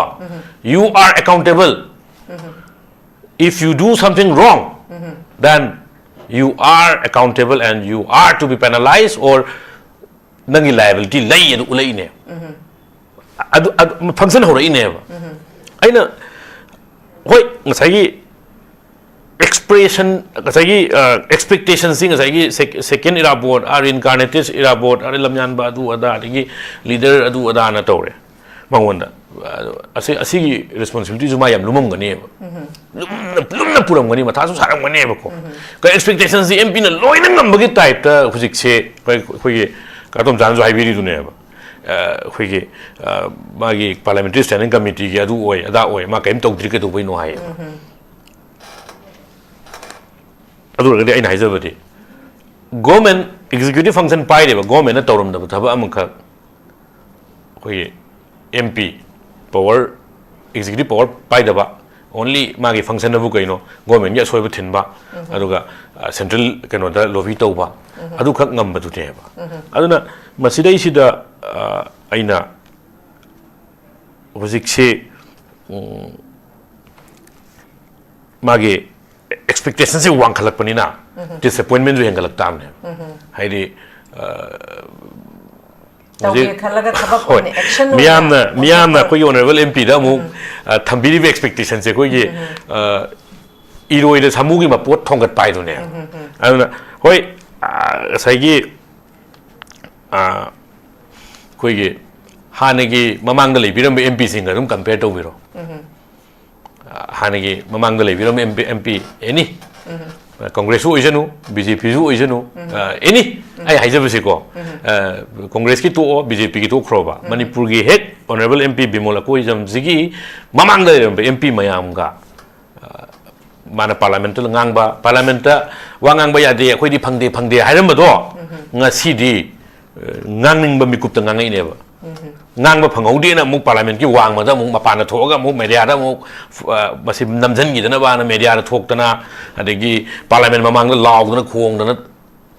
you are accountable. If you do something wrong, then you are accountable and you are to be penalized, or ꯅꯪꯒꯤ ꯂꯥꯏꯕꯤꯂꯤꯇꯤ ꯂꯩ ꯑꯗꯨ ꯎꯠꯂꯛꯏꯅꯦ꯫ ꯑꯗꯨ, ꯑꯗꯨ ꯐꯪꯁꯟ ꯍꯧꯔꯛꯏꯅꯦꯕ꯫ ꯑꯩꯅ, ꯍꯣꯏ, ꯉꯁꯥꯏꯒꯤ ꯑꯦꯛꯁꯄ꯭ꯔꯦꯁꯟ, ꯉꯁꯥꯏꯒꯤ ꯑꯦꯛꯁꯄꯦꯛꯇꯦꯁꯟꯁꯤ ꯉꯁꯥꯏꯒꯤ ꯁꯦꯀꯦꯟ ꯏꯔꯥꯕꯣꯠ, ꯑꯥ ꯔꯤꯏꯟꯀꯥꯔꯅꯦꯇꯦꯗ ꯏꯔꯥꯕꯣꯠ, ꯑꯥ ꯂꯝꯌꯥꯟꯕ ꯑꯗꯨ ꯑꯗꯥ, ꯑꯗꯒꯤ ꯂꯤꯗꯔ ꯑꯗꯨ ꯑꯗꯥꯅ ꯇꯧꯔꯦ ꯃꯉꯣꯟꯗ꯫ ꯑꯗꯣ ꯑꯁꯤ, ꯑꯁꯤꯒꯤ ꯔꯦꯁꯄꯣꯟꯁꯤꯕꯤꯂꯤꯇꯤꯁꯨ ꯃꯥ ꯌꯥꯝ ꯂꯨꯝꯃꯝꯒꯅꯦꯕ꯫ ꯂꯨꯝꯅ, ꯂꯨꯝꯅ ꯄꯨꯔꯝꯒꯅꯤ, ꯃꯊꯥꯁꯨ ꯁꯥꯔꯝꯒꯅꯦꯕꯀꯣ꯫ ꯀꯩ ꯑꯦꯛꯁꯄꯦꯛꯇꯦꯁꯟꯁꯤ ꯑꯦꯝ ꯄꯤꯅ ꯂꯣꯏꯅ ꯉꯝꯕꯒꯤ ꯇꯥꯏꯞꯇ ꯍꯧꯖꯤꯛꯁꯦ ꯑꯩꯈꯣꯏ, ꯑꯩꯈꯣꯏꯒꯤ ꯀꯥꯇꯣꯝꯆꯥꯅꯁꯨ ꯍꯥꯏꯕꯤꯔꯤꯗꯨꯅꯦꯕ꯫ ꯑ, ꯑꯩꯈꯣꯏꯒꯤ, ꯑ, ꯃꯥꯒꯤ ꯄꯥꯔꯂꯤꯌꯥꯃꯦꯟꯇꯔꯤ ꯁ꯭ꯇꯦꯟꯗꯤꯡ ꯀꯃꯤꯇꯤꯒꯤ ꯑꯗꯨ ꯑꯣꯏ, ꯑꯗꯥ ꯑꯣꯏ, ꯃꯥ ꯀꯔꯤꯝ ꯇꯧꯗ꯭ꯔꯤ ꯀꯩꯗꯧꯕꯩꯅꯣ ꯍꯥꯏꯌꯦꯕ꯫ ꯑꯗꯨ ꯑꯣꯏꯔꯒꯗꯤ ꯑꯩꯅ ꯍꯥꯏꯖꯕꯗꯤ, ꯒꯣꯔꯃꯦꯟ ꯑꯦꯛꯖꯤꯀ꯭ꯌꯨꯇꯤꯚ ꯐꯪꯁꯟ ꯄꯥꯏꯔꯤꯕ ꯒꯣꯔꯃꯦꯟꯅ ꯇꯧꯔꯝꯗꯕ ꯊꯕꯛ ꯑꯃꯈꯛ ꯑꯩꯈꯣꯏꯒꯤ M P power, executive power ꯄꯥꯏꯗꯕ, ꯑꯣꯟꯂꯤ ꯃꯥꯒꯤ ꯐꯪꯁꯟ ꯑꯕꯨ ꯀꯩꯅꯣ, ꯒꯣꯔꯃꯦꯟꯒꯤ ꯑꯁꯣꯏꯕ ꯊꯤꯟꯕ, ꯑꯗꯨꯒ, ꯑ, ꯁꯦꯟꯇ꯭ꯔꯦꯜ ꯀꯩꯅꯣꯗ ꯂꯣꯕꯤ ꯇꯧꯕ, ꯑꯗꯨꯈꯛ ꯉꯝꯕꯗꯨꯅꯦꯕ꯫ ꯑꯗꯨꯅ ꯃꯁꯤꯗꯩꯁꯤꯗ, ꯑ, ꯑꯩꯅ ꯍꯧꯖꯤꯛꯁꯤ, ꯎꯝ, ꯃꯥꯒꯤ ꯑꯦꯛꯁꯄꯦꯛꯇꯦꯁꯟꯁꯤ ꯋꯥꯡꯈꯠꯂꯛꯄꯅꯤꯅ ꯗꯤꯁꯑꯄꯣꯏꯟꯃꯦꯟꯁꯨ ꯍꯦꯟꯒꯠꯂꯛ ꯇꯥꯕꯅꯦꯕ꯫ ꯍꯥꯏꯗꯤ, ꯑ, ꯇꯧꯒꯦ ꯍꯧꯖꯤꯛ, ꯈꯜꯂꯒ ꯊꯕꯛ ꯍꯣꯏ, ꯑꯣꯏꯅ, ꯑꯦꯛꯁꯟ ꯑꯣꯏꯅ ꯃꯤꯌꯥꯝꯅ, ꯃꯤꯌꯥꯝꯅ ꯑꯣꯟꯊꯣꯛꯄ꯫ ꯑꯩꯈꯣꯏꯒꯤ ꯑꯣꯅꯔꯦꯕꯜ ꯑꯦꯝ ꯄꯤꯗ ꯑꯃꯨꯛ, ꯑ, ꯊꯝꯕꯤꯔꯤꯕ ꯑꯦꯛꯁꯄꯦꯛꯇꯦꯁꯟꯁꯦ ꯑꯩꯈꯣꯏꯒꯤ, ꯑ, ꯏꯔꯣꯏꯗ ꯁꯥꯃꯨꯒꯤ ꯃꯄꯣꯠ ꯊꯣꯡꯒꯠꯄ ꯍꯥꯏꯗꯨꯅꯦꯕ꯫ ꯑꯗꯨꯅ, ꯍꯣꯏ, ꯑ, ꯉꯁꯥꯏꯒꯤ, ꯑ, ꯑꯩꯈꯣꯏꯒꯤ ꯍꯥꯟꯅꯒꯤ ꯃꯃꯥꯡꯗ ꯂꯩꯕꯤꯔꯝꯕ ꯑꯦꯝ ꯄꯤꯁꯤꯡꯒ ꯑꯗꯨꯝ ꯀꯝꯄꯦꯌꯔ ꯇꯧꯕꯤꯔꯣ꯫ ꯑ, ꯍꯥꯟꯅꯒꯤ ꯃꯃꯥꯡꯗ ꯂꯩꯕꯤꯔꯝꯕ ꯑꯦꯝ ꯄꯤ, ꯑꯦꯝ ꯄꯤ ꯑꯦꯅꯤ, ꯀꯪꯒ꯭ꯔꯦꯁꯁꯨ ꯑꯣꯏꯖꯅꯨ, ꯕꯤ ꯖꯦ ꯄꯤꯁꯨ ꯑꯣꯏꯖꯅꯨ, ꯑꯦꯅꯤ, ꯑꯩ ꯍꯥꯏꯖꯕꯁꯤꯀꯣ, ꯀꯪꯒ꯭ꯔꯦꯁꯀꯤ ꯇꯣꯛꯑꯣ, ꯕꯤ ꯖꯦ ꯄꯤꯒꯤ ꯇꯣꯛꯈ꯭ꯔꯣꯕ, ꯃꯅꯤꯄꯨꯔꯒꯤ ꯍꯦꯛ ꯑꯣꯅꯔꯦꯕꯜ ꯑꯦꯝ ꯄꯤ ꯕꯤꯃꯣꯜ ꯑꯀꯣꯏꯖꯝꯁꯤꯒꯤ ꯃꯃꯥꯡꯗ ꯂꯩꯔꯝꯕ ꯑꯦꯝ ꯄꯤ ꯃꯌꯥꯝꯒ, ꯃꯥꯅ ꯄꯥꯔꯂꯥꯃꯦꯟꯠꯇ ꯉꯥꯡꯕ, ꯄꯥꯔꯂꯥꯃꯦꯟꯠꯇ ꯋꯥ ꯉꯥꯡꯕ ꯌꯥꯗꯦ, ꯑꯩꯈꯣꯏꯗꯤ ꯐꯪꯗꯦ, ꯐꯪꯗꯦ ꯍꯥꯏꯔꯝꯕꯗꯣ, ꯉꯁꯤꯗꯤ ꯉꯥꯡꯅꯤꯡꯕ ꯃꯤꯀꯨꯞꯇ ꯉꯥꯡꯉꯛꯏꯅꯦꯕ꯫ ꯉꯥꯡꯕ ꯐꯪꯍꯧꯗꯦꯅ ꯑꯃꯨꯛ ꯄꯥꯔꯂꯥꯃꯦꯟꯠꯀꯤ ꯋꯥꯡꯃꯗ ꯑꯃꯨꯛ ꯃꯄꯥꯟꯗ ꯊꯣꯛꯑꯒ ꯑꯃꯨꯛ ꯃꯦꯗꯤꯌꯥꯗ ꯑꯃꯨꯛ, ꯑ, ꯃꯁꯤ ꯅꯝꯖꯟꯈꯤꯗꯅꯕꯅ ꯃꯦꯗꯤꯌꯥꯗ ꯊꯣꯛꯇꯅ, ꯑꯗꯒꯤ ꯄꯥꯔꯂꯥꯃꯦꯟꯠ ꯃꯃꯥꯡꯗ ꯂꯥꯎꯗꯅ ꯈꯣꯡꯗꯅ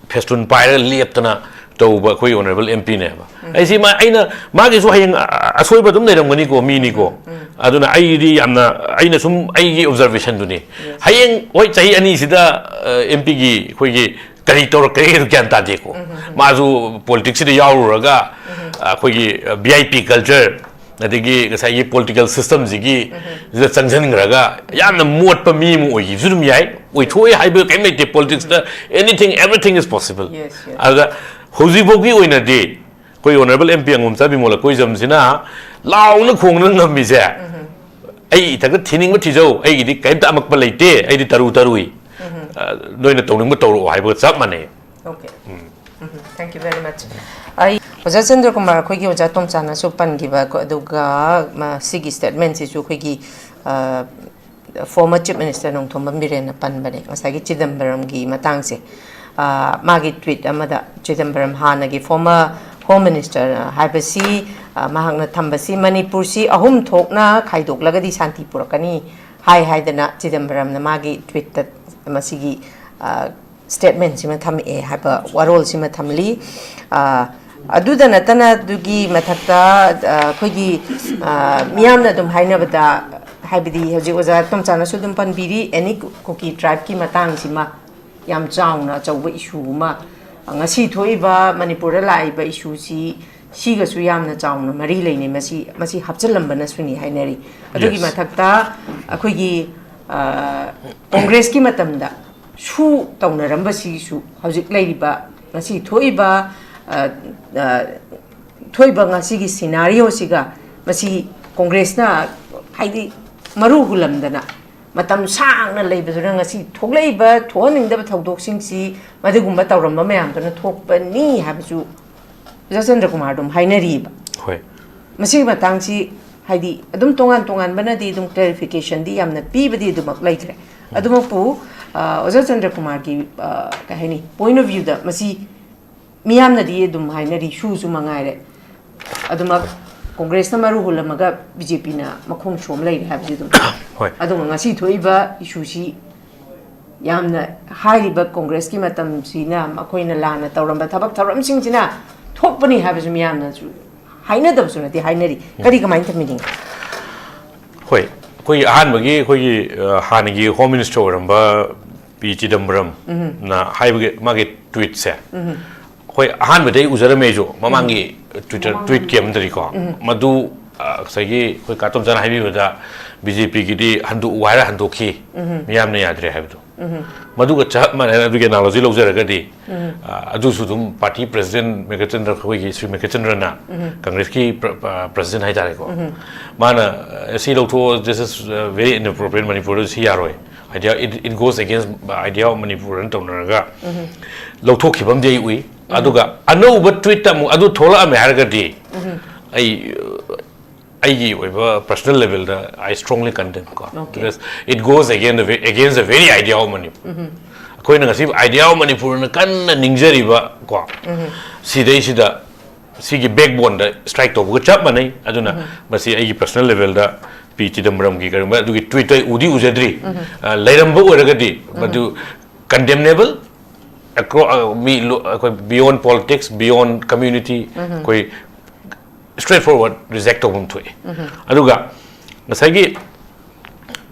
ꯐꯦꯁꯇꯨꯟ ꯄꯥꯏꯔꯒ ꯂꯦꯞꯇꯅ ꯇꯧꯕ ꯑꯩꯈꯣꯏ ꯑꯣꯅꯔꯦꯕꯜ ꯑꯦꯝ ꯄꯤꯅꯦꯕ꯫ ꯑꯩꯁꯤ ꯃꯥ-, ꯑꯩꯅ, ꯃꯥꯒꯤꯁꯨ ꯍꯌꯦꯡ, ꯑ, ꯑꯁꯣꯏꯕ ꯑꯗꯨꯝ ꯂꯩꯔꯝꯒꯅꯤꯀꯣ, ꯃꯤꯅꯤꯀꯣ꯫ ꯑꯗꯨꯅ ꯑꯩꯗꯤ ꯌꯥꯝꯅ, ꯑꯩꯅ ꯁꯨꯝ ꯑꯩꯒꯤ ꯑꯣꯕꯖꯔꯕꯦꯁꯟꯗꯨꯅꯤ꯫ ꯍꯌꯦꯡ, ꯍꯣꯏ, ꯆꯍꯤ ꯑꯅꯤꯁꯤꯗ, ꯑ, ꯑꯦꯝ ꯄꯤꯒꯤ ꯑꯩꯈꯣꯏꯒꯤ ꯀꯔꯤ ꯇꯧꯔꯛꯀꯅꯤꯗꯣ ꯒ꯭ꯌꯥꯟ ꯇꯥꯗꯦꯀꯣ꯫ ꯃꯥꯁꯨ ꯄꯣꯂꯤꯇꯤꯛꯁꯁꯤꯗ ꯌꯥꯎꯔꯨꯔꯒ, ꯑꯩꯈꯣꯏꯒꯤ ꯚꯤ ꯑꯥꯏ ꯄꯤ ꯀꯜꯆꯔ, ꯑꯗꯒꯤ ꯉꯁꯥꯏꯒꯤ ꯄꯣꯂꯤꯇꯤꯀꯦꯜ ꯁꯤꯁꯇꯝꯁꯤꯒꯤ ꯁꯤꯗ ꯆꯪꯁꯤꯟꯈ꯭ꯔꯒ ꯌꯥꯝꯅ ꯃꯣꯠꯄ ꯃꯤ ꯑꯃ ꯑꯣꯏꯈꯤꯕꯁꯨ ꯑꯗꯨꯝ ꯌꯥꯏ, ꯑꯣꯏꯊꯣꯛꯑꯣꯏ ꯍꯥꯏꯕ ꯀꯔꯤꯝ ꯂꯩꯇꯦ꯫ ꯄꯣꯂꯤꯇꯤꯛꯁꯇ anything, everything is possible꯫ Yes, yes. ꯑꯗꯨꯗ ꯍꯧꯖꯤꯛꯐꯥꯎꯒꯤ ꯑꯣꯏꯅꯗꯤ ꯑꯩꯈꯣꯏ ꯑꯣꯅꯔꯦꯕꯜ ꯑꯦꯝ ꯄꯤ ꯑꯉꯣꯝꯆꯥ ꯕꯤꯃꯣꯜ ꯑꯀꯣꯏꯖꯝꯁꯤꯅ ꯂꯥꯎꯅ ꯈꯣꯡꯅ ꯉꯝꯃꯤꯁꯦ, ꯑꯩ ꯏꯊꯛꯇ ꯊꯤꯅꯤꯡꯕ ꯊꯤꯖꯧ, ꯑꯩꯒꯤꯗꯤ ꯀꯔꯤꯝꯇ ꯑꯃꯛꯄ ꯂꯩꯇꯦ, ꯑꯩꯗꯤ ꯇꯔꯨ ꯇꯔꯨꯏ꯫ ꯑ, ꯅꯣꯏꯅ ꯇꯧꯅꯤꯡꯕ ꯇꯧꯔꯛꯑꯣ ꯍꯥꯏꯕꯒ ꯆꯞ ꯃꯥꯟꯅꯩ꯫ Okay. Thank you very much. ꯑꯩ ꯑꯣꯖꯥ ꯆꯟꯗ꯭ꯔꯀꯨꯃꯥꯔ, ꯑꯩꯈꯣꯏꯒꯤ ꯑꯣꯖꯥ ꯇꯣꯝꯆꯥꯅꯁꯨ ꯄꯟꯈꯤꯕ, ꯑꯗꯨꯒ ꯃꯁꯤꯒꯤ ꯁ꯭ꯇꯦꯠꯃꯦꯟꯁꯤꯁꯨ ꯑꯩꯈꯣꯏꯒꯤ ꯐꯣꯔꯃꯔ ꯆꯤꯐ ꯃꯤꯅꯤꯁꯇꯔ ꯅꯣꯡꯊꯣꯝꯕꯝ ꯕꯤꯔꯦꯟꯅ ꯄꯟꯕꯅꯦ, ꯉꯁꯥꯏꯒꯤ ꯆꯤꯗꯝꯕꯔꯝꯒꯤ ꯃꯇꯥꯡꯁꯦ꯫ ꯑ, ꯃꯥꯒꯤ ꯇ꯭ꯋꯤꯠ ꯑꯃꯗ ꯆꯤꯗꯝꯕꯔꯝ, ꯍꯥꯟꯅꯒꯤ ꯐꯣꯔꯃꯔ ꯍꯣꯝ ꯃꯤꯅꯤꯁꯇꯔ ꯍꯥꯏꯕꯁꯤ, ꯑ, ꯃꯍꯥꯛꯅ ꯊꯝꯕꯁꯤ ꯃꯅꯤꯄꯨꯔꯁꯤ ꯑꯍꯨꯝ ꯊꯣꯛꯅ ꯈꯥꯏꯗꯣꯛꯂꯒꯗꯤ ꯁꯥꯟꯇꯤ ꯄꯨꯔꯛꯀꯅꯤ ꯍꯥꯏ ꯍꯥꯏꯗꯅ ꯆꯤꯗꯝꯕꯔꯝꯅ ꯃꯥꯒꯤ ꯇ꯭ꯋꯤꯠꯇ ꯃꯁꯤꯒꯤ, ꯑ, ꯁ꯭ꯇꯦꯠꯃꯦꯟꯁꯤꯃ ꯊꯝꯃꯛꯑꯦ ꯍꯥꯏꯕ ꯋꯥꯔꯣꯜꯁꯤꯃ ꯊꯝꯂꯤ꯫ ꯑ, ꯑꯗꯨꯗ ꯅꯠꯇꯅ ꯑꯗꯨꯒꯤ ꯃꯊꯛꯇ, ꯑ, ꯑꯩꯈꯣꯏꯒꯤ, ꯑ, ꯃꯤꯌꯥꯝꯅ ꯑꯗꯨꯝ ꯍꯥꯏꯅꯕꯗ, ꯍꯥꯏꯕꯗꯤ ꯍꯧꯖꯤꯛ ꯑꯣꯖꯥ ꯇꯣꯝꯆꯥꯅꯁꯨ ꯑꯗꯨꯝ ꯄꯟꯕꯤꯔꯤ, ꯑꯦꯅꯤ ꯀꯨꯀꯤ ꯇ꯭ꯔꯥꯏꯕꯀꯤ ꯃꯇꯥꯡꯁꯤꯃ ꯌꯥꯝ ꯆꯥꯎꯅ ꯑꯆꯧꯕ ꯏꯁꯨ ꯑꯃ, ꯉꯁꯤ ꯊꯣꯛꯏꯕ ꯃꯅꯤꯄꯨꯔꯗ ꯂꯥꯛꯏꯕ ꯏꯁꯨꯁꯤ ꯁꯤꯒꯁꯨ ꯌꯥꯝꯅ ꯆꯥꯎꯅ ꯃꯔꯤ ꯂꯩꯅꯩ, ꯃꯁꯤ, ꯃꯁꯤ ꯍꯥꯞꯆꯤꯜꯂꯝꯕꯅꯁꯨꯅꯤ ꯍꯥꯏꯅꯔꯤ꯫ ꯑꯗꯨꯒꯤ Yes. ꯃꯊꯛꯇ ꯑꯩꯈꯣꯏꯒꯤ, ꯑ, ꯀꯣꯡꯒ꯭ꯔꯦꯁꯀꯤ ꯃꯇꯝꯗ ꯁꯨ ꯇꯧꯅꯔꯝꯕꯁꯤꯁꯨ ꯍꯧꯖꯤꯛ ꯂꯩꯔꯤꯕ, ꯉꯁꯤ ꯊꯣꯛꯏꯕ, ꯑ, ꯑ, ꯊꯣꯛꯏꯕ ꯉꯁꯤꯒꯤ ꯁꯤꯅꯥꯔꯤꯑꯣꯁꯤꯒ ꯃꯁꯤ ꯀꯣꯡꯒ꯭ꯔꯦꯁꯅ, ꯍꯥꯏꯗꯤ, ꯃꯔꯨ ꯍꯨꯜꯂꯝꯗꯅ ꯃꯇꯝ ꯁꯥꯡꯅ ꯂꯩꯕꯗꯨꯅ ꯉꯁꯤ ꯊꯣꯛꯂꯛꯏꯕ ꯊꯣꯛꯍꯟꯅꯤꯡꯗꯕ ꯊꯧꯗꯣꯛꯁꯤꯡꯁꯤ ꯃꯗꯨꯒꯨꯝꯕ ꯇꯧꯔꯝꯕ ꯃꯌꯥꯝꯗꯨꯅ ꯊꯣꯛꯄꯅꯤ ꯍꯥꯏꯕꯁꯨ ꯑꯣꯖꯥ ꯆꯟꯗ꯭ꯔꯀꯨꯃꯥꯔ ꯑꯗꯨꯝ ꯍꯥꯏꯅꯔꯤꯕ꯫ ꯍꯣꯏ꯫ ꯃꯁꯤꯒꯤ ꯃꯇꯥꯡꯁꯤ ꯍꯥꯏꯗꯤ ꯑꯗꯨꯝ ꯇꯣꯉꯥꯟ ꯇꯣꯉꯥꯟꯕꯅꯗꯤ ꯑꯗꯨꯝ clarificationꯗꯤ ꯌꯥꯝꯅ ꯄꯤꯕꯗꯤ ꯑꯗꯨꯃꯛ ꯂꯩꯈ꯭ꯔꯦ꯫ ꯑꯗꯨꯃꯛꯄꯨ ꯑ, ꯑꯣꯖꯥ ꯆꯟꯗ꯭ꯔꯀꯨꯃꯥꯔꯒꯤ ꯑ, ꯀꯩ ꯍꯥꯏꯅꯤ point of viewꯗ ꯃꯁꯤ ꯃꯤꯌꯥꯝꯅꯗꯤ ꯑꯗꯨꯝ ꯍꯥꯏꯅꯔꯤ, ꯁꯨꯁꯨ ꯃꯉꯥꯏꯔꯦ꯫ ꯑꯗꯨꯃꯛ ꯀꯣꯡꯒ꯭ꯔꯦꯁꯅ ꯃꯔꯨ ꯍꯨꯜꯂꯝꯃꯒ ꯕꯤ ꯖꯦ ꯄꯤꯅ ꯃꯈꯣꯡ ꯁꯣꯝ ꯂꯩꯔꯦ ꯍꯥꯏꯕꯁꯤ ꯑꯗꯨꯝ꯫ ꯍꯣꯏ꯫ ꯑꯗꯨꯒ ꯉꯁꯤ ꯊꯣꯛꯏꯕ issueꯁꯤ ꯌꯥꯝꯅ ꯍꯥꯏꯔꯤꯕ ꯀꯣꯡꯒ꯭ꯔꯦꯁꯀꯤ ꯃꯇꯝꯁꯤꯅ ꯃꯈꯣꯏꯅ ꯂꯥꯟꯅ ꯇꯧꯔꯝꯕ ꯊꯕꯛ ꯊꯧꯔꯝꯁꯤꯡꯁꯤꯅ ꯊꯣꯛꯄꯅꯤ ꯍꯥꯏꯕꯁꯨ ꯃꯤꯌꯥꯝꯅꯁꯨ ꯍꯥꯏꯅꯗꯕꯁꯨ ꯅꯠꯇꯦ, ꯍꯥꯏꯅꯔꯤ꯫ ꯀꯔꯤ ꯀꯃꯥꯏꯅ ꯊꯝꯕꯤꯅꯤꯡꯉꯤ? ꯍꯣꯏ, ꯑꯩꯈꯣꯏꯒꯤ ꯑꯍꯥꯟꯕꯒꯤ ꯑꯩꯈꯣꯏꯒꯤ ꯑ, ꯍꯥꯟꯅꯒꯤ Home Minister ꯑꯣꯏꯔꯝꯕ ꯄꯤ ꯆꯤꯗꯝꯕꯔꯝꯅ ꯍꯥꯏꯕꯒꯤ ꯃꯥꯒꯤ tweetꯁꯦ ꯑꯩꯈꯣꯏ ꯑꯍꯥꯟꯕꯗ ꯑꯩ ꯎꯖꯔꯝꯃꯦ ꯑꯩꯁꯨ ꯃꯃꯥꯡꯒꯤ Twitter tweetꯀꯤ ꯑꯃꯗꯗꯤꯀꯣ꯫ ꯃꯗꯨ ꯑ, ꯉꯁꯥꯏꯒꯤ ꯑꯩꯈꯣꯏ ꯀꯥꯇꯣꯝꯆꯥꯅ ꯍꯥꯏꯕꯤꯕꯗ ꯕꯤ ꯖꯦ ꯄꯤꯒꯤꯗꯤ ꯍꯟꯗꯣꯛꯎ ꯍꯥꯏꯔ ꯍꯟꯗꯣꯛꯈꯤ, ꯃꯤꯌꯥꯝꯅ ꯌꯥꯗ꯭ꯔꯦ ꯍꯥꯏꯕꯗꯣ꯫ ꯃꯗꯨꯒ ꯆꯞ ꯃꯥꯟꯅꯅ ꯑꯗꯨꯒꯤ analogy ꯂꯧꯖꯔꯒꯗꯤ ꯑ, ꯑꯗꯨꯁꯨ ꯑꯗꯨꯝ party president ꯃꯦꯘꯆꯟꯗ꯭ꯔ, ꯑꯩꯈꯣꯏꯒꯤ ꯁ꯭ꯔꯤ ꯃꯦꯘꯆꯟꯗ꯭ꯔꯅ ꯀꯪꯒ꯭ꯔꯦꯁꯀꯤ president ꯍꯥꯏꯇꯥꯔꯦꯀꯣ꯫ ꯃꯥꯅ ꯑ, ꯁꯤ ꯂꯧꯊꯣꯛꯑꯣ, this is very inappropriate, ꯃꯅꯤꯄꯨꯔꯗ ꯁꯤ ꯌꯥꯔꯣꯏ, idea, it, it goes against idea of ꯃꯅꯤꯄꯨꯔꯅ ꯇꯧꯅꯔꯒ ꯂꯧꯊꯣꯛꯈꯤꯕ ꯑꯃꯗꯤ ꯑꯩ ꯎꯏ꯫ ꯑꯗꯨꯒ ꯑꯅꯧꯕ tweetꯇ ꯑꯃꯨꯛ ꯑꯗꯨ ꯊꯣꯛꯂꯛꯑꯝꯃꯦ ꯍꯥꯏꯔꯒꯗꯤ ꯑꯩ ꯑ, ꯑꯩꯒꯤ ꯑꯣꯏꯕ personal levelꯗ I strongly condemn ꯀꯣ꯫ Okay. Because it goes against the ve- against the very idea of Manipur. ꯑꯩꯈꯣꯏꯅ ꯉꯁꯤ idea of ꯃꯅꯤꯄꯨꯔꯅ ꯀꯟꯅ ꯅꯤꯡꯖꯔꯤꯕ ꯀꯣ, ꯁꯤꯗꯩꯁꯤꯗ ꯁꯤꯒꯤ backboneꯗ strike ꯇꯧꯕꯒ ꯆꯞ ꯃꯥꯟꯅꯩ꯫ ꯑꯗꯨꯅ ꯃꯁꯤ ꯑꯩꯒꯤ personal levelꯗ ꯄꯤ ꯆꯤꯗꯝꯕꯔꯝꯒꯤ ꯀꯔꯤꯒꯨꯝꯕ ꯑꯗꯨꯒꯤ tweetꯇꯣ ꯑꯩ ꯎꯗꯤ ꯎꯖꯗ꯭ꯔꯤ꯫ ꯑ, ꯂꯩꯔꯝꯕ ꯑꯣꯏꯔꯒꯗꯤ ꯃꯗꯨ condemnable, acro- ꯑ, ꯃꯤ ꯂꯣ- ꯑꯩꯈꯣꯏ beyond politics, beyond community, ꯑꯩꯈꯣꯏ straight forward reject ꯇꯧꯐꯝ ꯊꯣꯛꯑꯦ꯫ ꯑꯗꯨꯒ ꯉꯁꯥꯏꯒꯤ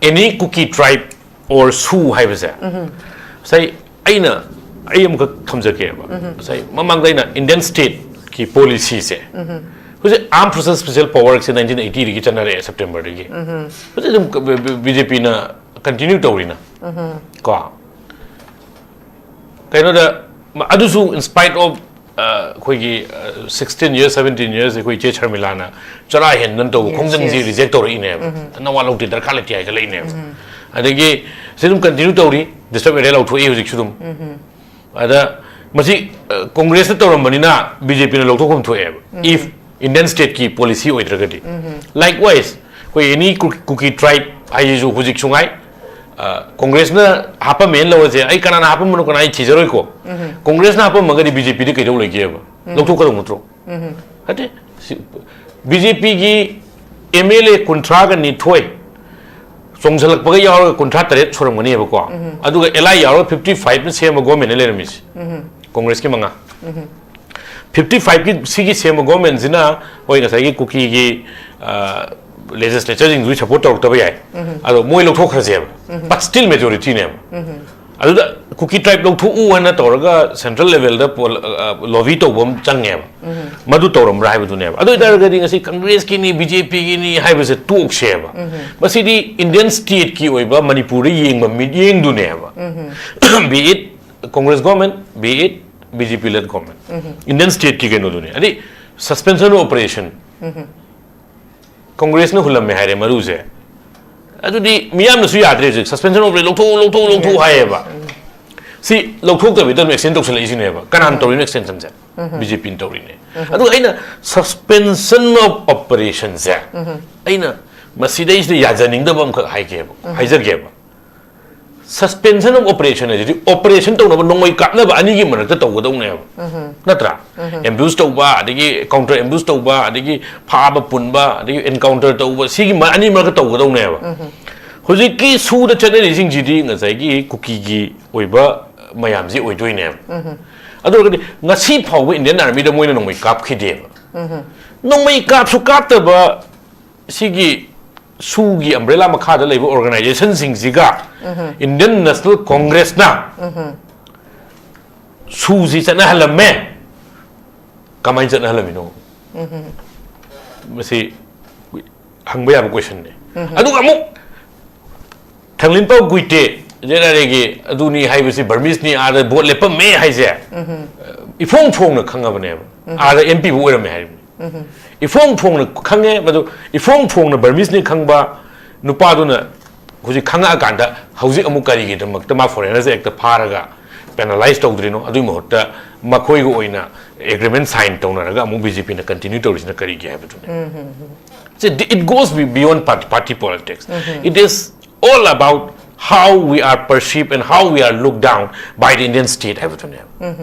any Kuki tribe or Shu ꯍꯥꯏꯕꯁꯦ, ꯉꯁꯥꯏ ꯑꯩꯅ, ꯑꯩ ꯑꯃꯈꯛ ꯊꯝꯖꯒꯦꯕ꯫ ꯉꯁꯥꯏ ꯃꯃꯥꯡꯗ ꯑꯩꯅ Indian stateꯀꯤ policyꯁꯦ, ꯍꯧꯖꯤꯛ Armed Forces Special Powerꯁꯦ nineteen eightyꯗꯒꯤ ꯆꯠꯅꯔꯛꯑꯦ, Septemberꯗꯒꯤ꯫ ꯍꯧꯖꯤꯛ ꯑꯗꯨꯝ ꯕꯤ ꯖꯦ ꯄꯤꯅ continue ꯇꯧꯔꯤꯅ ꯀꯣ꯫ ꯀꯩꯅꯣꯗ ꯃ- ꯑꯗꯨꯁꯨ in spite of ꯑ, ꯑꯩꯈꯣꯏꯒꯤ sixteen years, seventeen years ꯑꯩꯈꯣꯏ ꯏꯆꯦ ꯁꯔꯃꯤꯂꯥꯅ ꯆꯔꯥ ꯍꯦꯟꯗꯅ ꯇꯧꯕ Yes, ꯈꯣꯡꯖꯪꯁꯤ yes. Reject ꯇꯧꯔꯛꯏꯅꯦꯕ꯫ ꯅꯋꯥ ꯂꯧꯗꯦ, ꯗꯔꯀꯥꯔ ꯂꯩꯇꯦ ꯍꯥꯏꯒꯠꯂꯛꯏꯅꯦꯕ꯫ ꯑꯗꯒꯤ ꯁꯤ ꯑꯗꯨꯝ continue ꯇꯧꯔꯤ, disturb area ꯂꯧꯊꯣꯛꯏ ꯍꯧꯖꯤꯛꯁꯨ ꯑꯗꯨꯝ꯫ ꯑꯗ ꯃꯁꯤ, ꯑ, ꯀꯣꯡꯒ꯭ꯔꯦꯁꯅ ꯇꯧꯔꯝꯕꯅꯤꯅ ꯕꯤ ꯖꯦ ꯄꯤꯅ ꯂꯧꯊꯣꯛꯐꯝ ꯊꯣꯛꯑꯦꯕ, if Indian state ꯀꯤ policy ꯑꯣꯏꯗ꯭ꯔꯒꯗꯤ꯫ Likewise, ꯑꯩꯈꯣꯏ any ꯀꯨ-, ꯀꯨꯀꯤ tribe ꯍꯥꯏꯁꯤꯁꯨ ꯍꯧꯖꯤꯛꯁꯨ ꯉꯥꯏ, ꯑ, ꯀꯣꯡꯒ꯭ꯔꯦꯁꯅ ꯍꯥꯞꯄꯝꯃꯦꯅ ꯂꯧꯔꯁꯦ, ꯑꯩ ꯀꯅꯥꯅ ꯍꯥꯞꯄꯝꯕꯅꯣ ꯀꯅꯥ ꯑꯩ ꯊꯤꯖꯔꯣꯏꯀꯣ꯫ ꯀꯣꯡꯒ꯭ꯔꯦꯁꯅ ꯍꯥꯞꯄꯝꯃꯒꯗꯤ ꯕꯤ ꯖꯦ ꯄꯤꯗ ꯀꯩꯗꯧ ꯂꯩꯒꯦꯕ? ꯂꯧꯊꯣꯛꯀꯗꯧ ꯅꯠꯇ꯭ꯔꯣ? ꯅꯠꯇꯦ, ꯁꯤ, ꯕꯤ ꯖꯦ ꯄꯤꯒꯤ ꯑꯦꯝ ꯑꯦꯜ ꯑꯦ ꯀꯨꯟꯊ꯭ꯔꯥꯒ ꯅꯤꯊꯣꯏ ꯆꯣꯡꯁꯤꯜꯂꯛꯄꯒ ꯌꯥꯎꯔꯒ ꯀꯨꯟꯊ꯭ꯔꯥ ꯇꯔꯦꯠ ꯁꯨꯔꯝꯒꯅꯦꯕꯀꯣ꯫ ꯑꯗꯨꯒ ꯑꯦꯜ ꯑꯥꯏ ꯌꯥꯎꯔꯒ fifty five ꯅ ꯁꯦꯝꯕ government ꯅ ꯂꯩꯔꯝꯃꯤꯁꯦ꯫ ꯀꯣꯡꯒ꯭ꯔꯦꯁꯀꯤ ꯃꯉꯥ꯫ Fifty five ꯀꯤ ꯁꯤꯒꯤ ꯁꯦꯝꯕ government ꯁꯤꯅ, ꯍꯣꯏ, ꯉꯁꯥꯏꯒꯤ ꯀꯨꯀꯤꯒꯤ, ꯑ, legislature ꯁꯤꯡꯗꯨꯒꯤ support ꯇꯧꯔꯛꯇꯕ ꯌꯥꯏ꯫ ꯑꯗꯣ ꯃꯣꯏ ꯂꯧꯊꯣꯛꯈ꯭ꯔꯁꯦꯕ꯫ But still majority ꯅꯦꯕ꯫ ꯑꯗꯨꯗ ꯀꯨꯀꯤ tribe ꯂꯧꯊꯣꯛꯎ ꯍꯥꯏꯅ ꯇꯧꯔꯒ central level ꯗ ꯄꯣꯜ-, ꯑ, lobby ꯇꯧꯕ ꯑꯃ ꯆꯪꯉꯦꯕ꯫ ꯃꯗꯨ ꯇꯧꯔꯝꯕ꯭ꯔꯥ ꯍꯥꯏꯕꯗꯨꯅꯦꯕ꯫ ꯑꯗꯨ ꯑꯣꯏꯇꯥꯔꯒꯗꯤ ꯉꯁꯤ ꯀꯪꯒ꯭ꯔꯦꯁꯀꯤꯅꯤ, ꯕꯤ ꯖꯦ ꯄꯤꯒꯤꯅꯤ ꯍꯥꯏꯕꯁꯦ ꯇꯣꯛꯁꯦꯕ꯫ ꯃꯁꯤꯗꯤ Indian state ꯀꯤ ꯑꯣꯏꯕ ꯃꯅꯤꯄꯨꯔꯗ ꯌꯦꯡꯕ ꯃꯤꯠꯌꯦꯡꯗꯨꯅꯦꯕ꯫ Be it Congress government, be it B J P led government, Indian state ꯀꯤ ꯀꯩꯅꯣꯗꯨꯅꯦ꯫ ꯑꯗꯩ suspension of operation, ꯀꯣꯡꯒ꯭ꯔꯦꯁꯅ ꯍꯨꯜꯂꯝꯃꯦ ꯍꯥꯏꯔꯦ ꯃꯔꯨꯁꯦ꯫ ꯑꯗꯨꯗꯤ ꯃꯤꯌꯥꯝꯅꯁꯨ ꯌꯥꯗ꯭ꯔꯦ ꯍꯧꯖꯤꯛ, suspension of operation ꯂꯧꯊꯣꯛꯎ, ꯂꯧꯊꯣꯛꯎ, ꯂꯧꯊꯣꯛꯎ ꯍꯥꯏꯌꯦꯕ꯫ ꯁꯤ ꯂꯧꯊꯣꯛꯇꯕꯤꯗ ꯑꯗꯨꯝ extend ꯇꯧꯁꯜꯂꯛꯏꯁꯤꯅꯦꯕ꯫ ꯀꯅꯥꯅ ꯇꯧꯔꯤꯅꯣ extension ꯁꯦ? ꯕꯤ ꯖꯦ ꯄꯤꯅ ꯇꯧꯔꯤꯅꯦ꯫ ꯑꯗꯨꯒ ꯑꯩꯅ suspension of operation ꯁꯦ, ꯑꯩꯅ ꯃꯁꯤꯗꯩꯁꯤꯗ ꯌꯥꯖꯅꯤꯡꯗꯕ ꯑꯃꯈꯛ ꯍꯥꯏꯒꯦꯕ, ꯍꯥꯏꯖꯒꯦꯕ꯫ Suspension of operation ꯍꯥꯏꯁꯤꯗꯤ operation ꯇꯧꯅꯕ, ꯅꯣꯡꯃꯩ ꯀꯥꯞꯅꯕ ꯑꯅꯤꯒꯤ ꯃꯔꯛꯇ ꯇꯧꯒꯗꯧꯅꯦꯕ꯫ ꯅꯠꯇ꯭ꯔꯥ? Ambush ꯇꯧꯕ, ꯑꯗꯒꯤ counter ambush ꯇꯧꯕ, ꯑꯗꯒꯤ ꯐꯥꯕ ꯄꯨꯟꯕ, ꯑꯗꯒꯤ encounter ꯇꯧꯕ, ꯁꯤꯒꯤ ꯃ-, ꯑꯅꯤ ꯃꯔꯛꯇ ꯇꯧꯒꯗꯧꯅꯦꯕ꯫ ꯍꯧꯖꯤꯛꯀꯤ ꯁꯨꯗ ꯆꯠꯅꯔꯤꯁꯤꯡꯁꯤꯗꯤ ꯉꯁꯥꯏꯒꯤ ꯀꯨꯀꯤꯒꯤ ꯑꯣꯏꯕ ꯃꯌꯥꯝꯁꯤ ꯑꯣꯏꯗꯣꯏꯅꯦꯕ꯫ ꯑꯗꯨ ꯑꯣꯏꯔꯒꯗꯤ ꯉꯁꯤ ꯐꯥꯎꯕ Indian Army ꯗ ꯃꯣꯏꯅ ꯅꯣꯡꯃꯩ ꯀꯥꯞꯈꯤꯗꯦꯕ꯫ ꯅꯣꯡꯃꯩ ꯀꯥꯞꯁꯨ ꯀꯥꯞꯇꯕ ꯁꯤꯒꯤ ꯁꯨꯒꯤ umbrella ꯃꯈꯥꯗ ꯂꯩꯕ organization ꯁꯤꯡꯁꯤꯒ Indian National Congress ꯅ ꯁꯨꯁꯤ ꯆꯠꯅꯍꯜꯂꯝꯃꯦ꯫ ꯀꯃꯥꯏꯅ ꯆꯠꯅꯍꯜꯂꯝꯃꯤꯅꯣ? ꯃꯁꯤ ꯍꯪꯕ ꯌꯥꯕ question ꯅꯦ꯫ ꯑꯗꯨꯒ ꯑꯃꯨꯛ ꯊꯥꯡꯂꯤꯟꯄꯥꯎ ꯒꯨꯏꯇꯦ, ꯖꯦ ꯑꯥꯔ ꯑꯦ ꯒꯤ ꯑꯗꯨꯅꯤ ꯍꯥꯏꯕꯁꯤ, Burmese ꯅꯤ, ꯑꯥꯗ vote ꯂꯦꯞꯄꯝꯃꯦ ꯍꯥꯏꯁꯦ, ꯏꯐꯣꯡ ꯐꯣꯡꯅ ꯈꯪꯉꯕꯅꯦꯕ꯫ ꯑꯥꯗ ꯑꯦꯝ ꯄꯤ ꯕꯨ ꯑꯣꯏꯔꯝꯃꯦ ꯍꯥꯏꯔꯤꯕꯅꯤ꯫ ꯏꯐꯣꯡ ꯐꯣꯡꯅ ꯈꯪꯉꯦ, ꯃꯗꯨ ꯏꯐꯣꯡ ꯐꯣꯡꯅ Burmese ꯅꯤ ꯈꯪꯕ ꯅꯨꯄꯥꯗꯨꯅ ꯍꯧꯖꯤꯛ ꯈꯪꯉꯛꯑꯀꯥꯟꯗ ꯍꯧꯖꯤꯛ ꯑꯃꯨꯛ ꯀꯔꯤꯒꯤꯗꯃꯛꯇ ꯃꯥ foreigners act ꯐꯥꯔꯒ penalize ꯇꯧꯗ꯭ꯔꯤꯅꯣ? ꯑꯗꯨꯒꯤ ꯃꯍꯨꯠꯇ ꯃꯈꯣꯏꯒ ꯑꯣꯏꯅ agreement sign ꯇꯧꯅꯔꯒ ꯑꯃꯨꯛ BJPꯅ continue ꯇꯧꯔꯤꯁꯤꯅ ꯀꯔꯤꯒꯤ ꯍꯥꯏꯕꯗꯨꯅꯤ꯫ See, it goes beyond party, party politics. It is all about how we are perceived and how we are looked down by the Indian state ꯍꯥꯏꯕꯗꯨꯅꯦꯕ꯫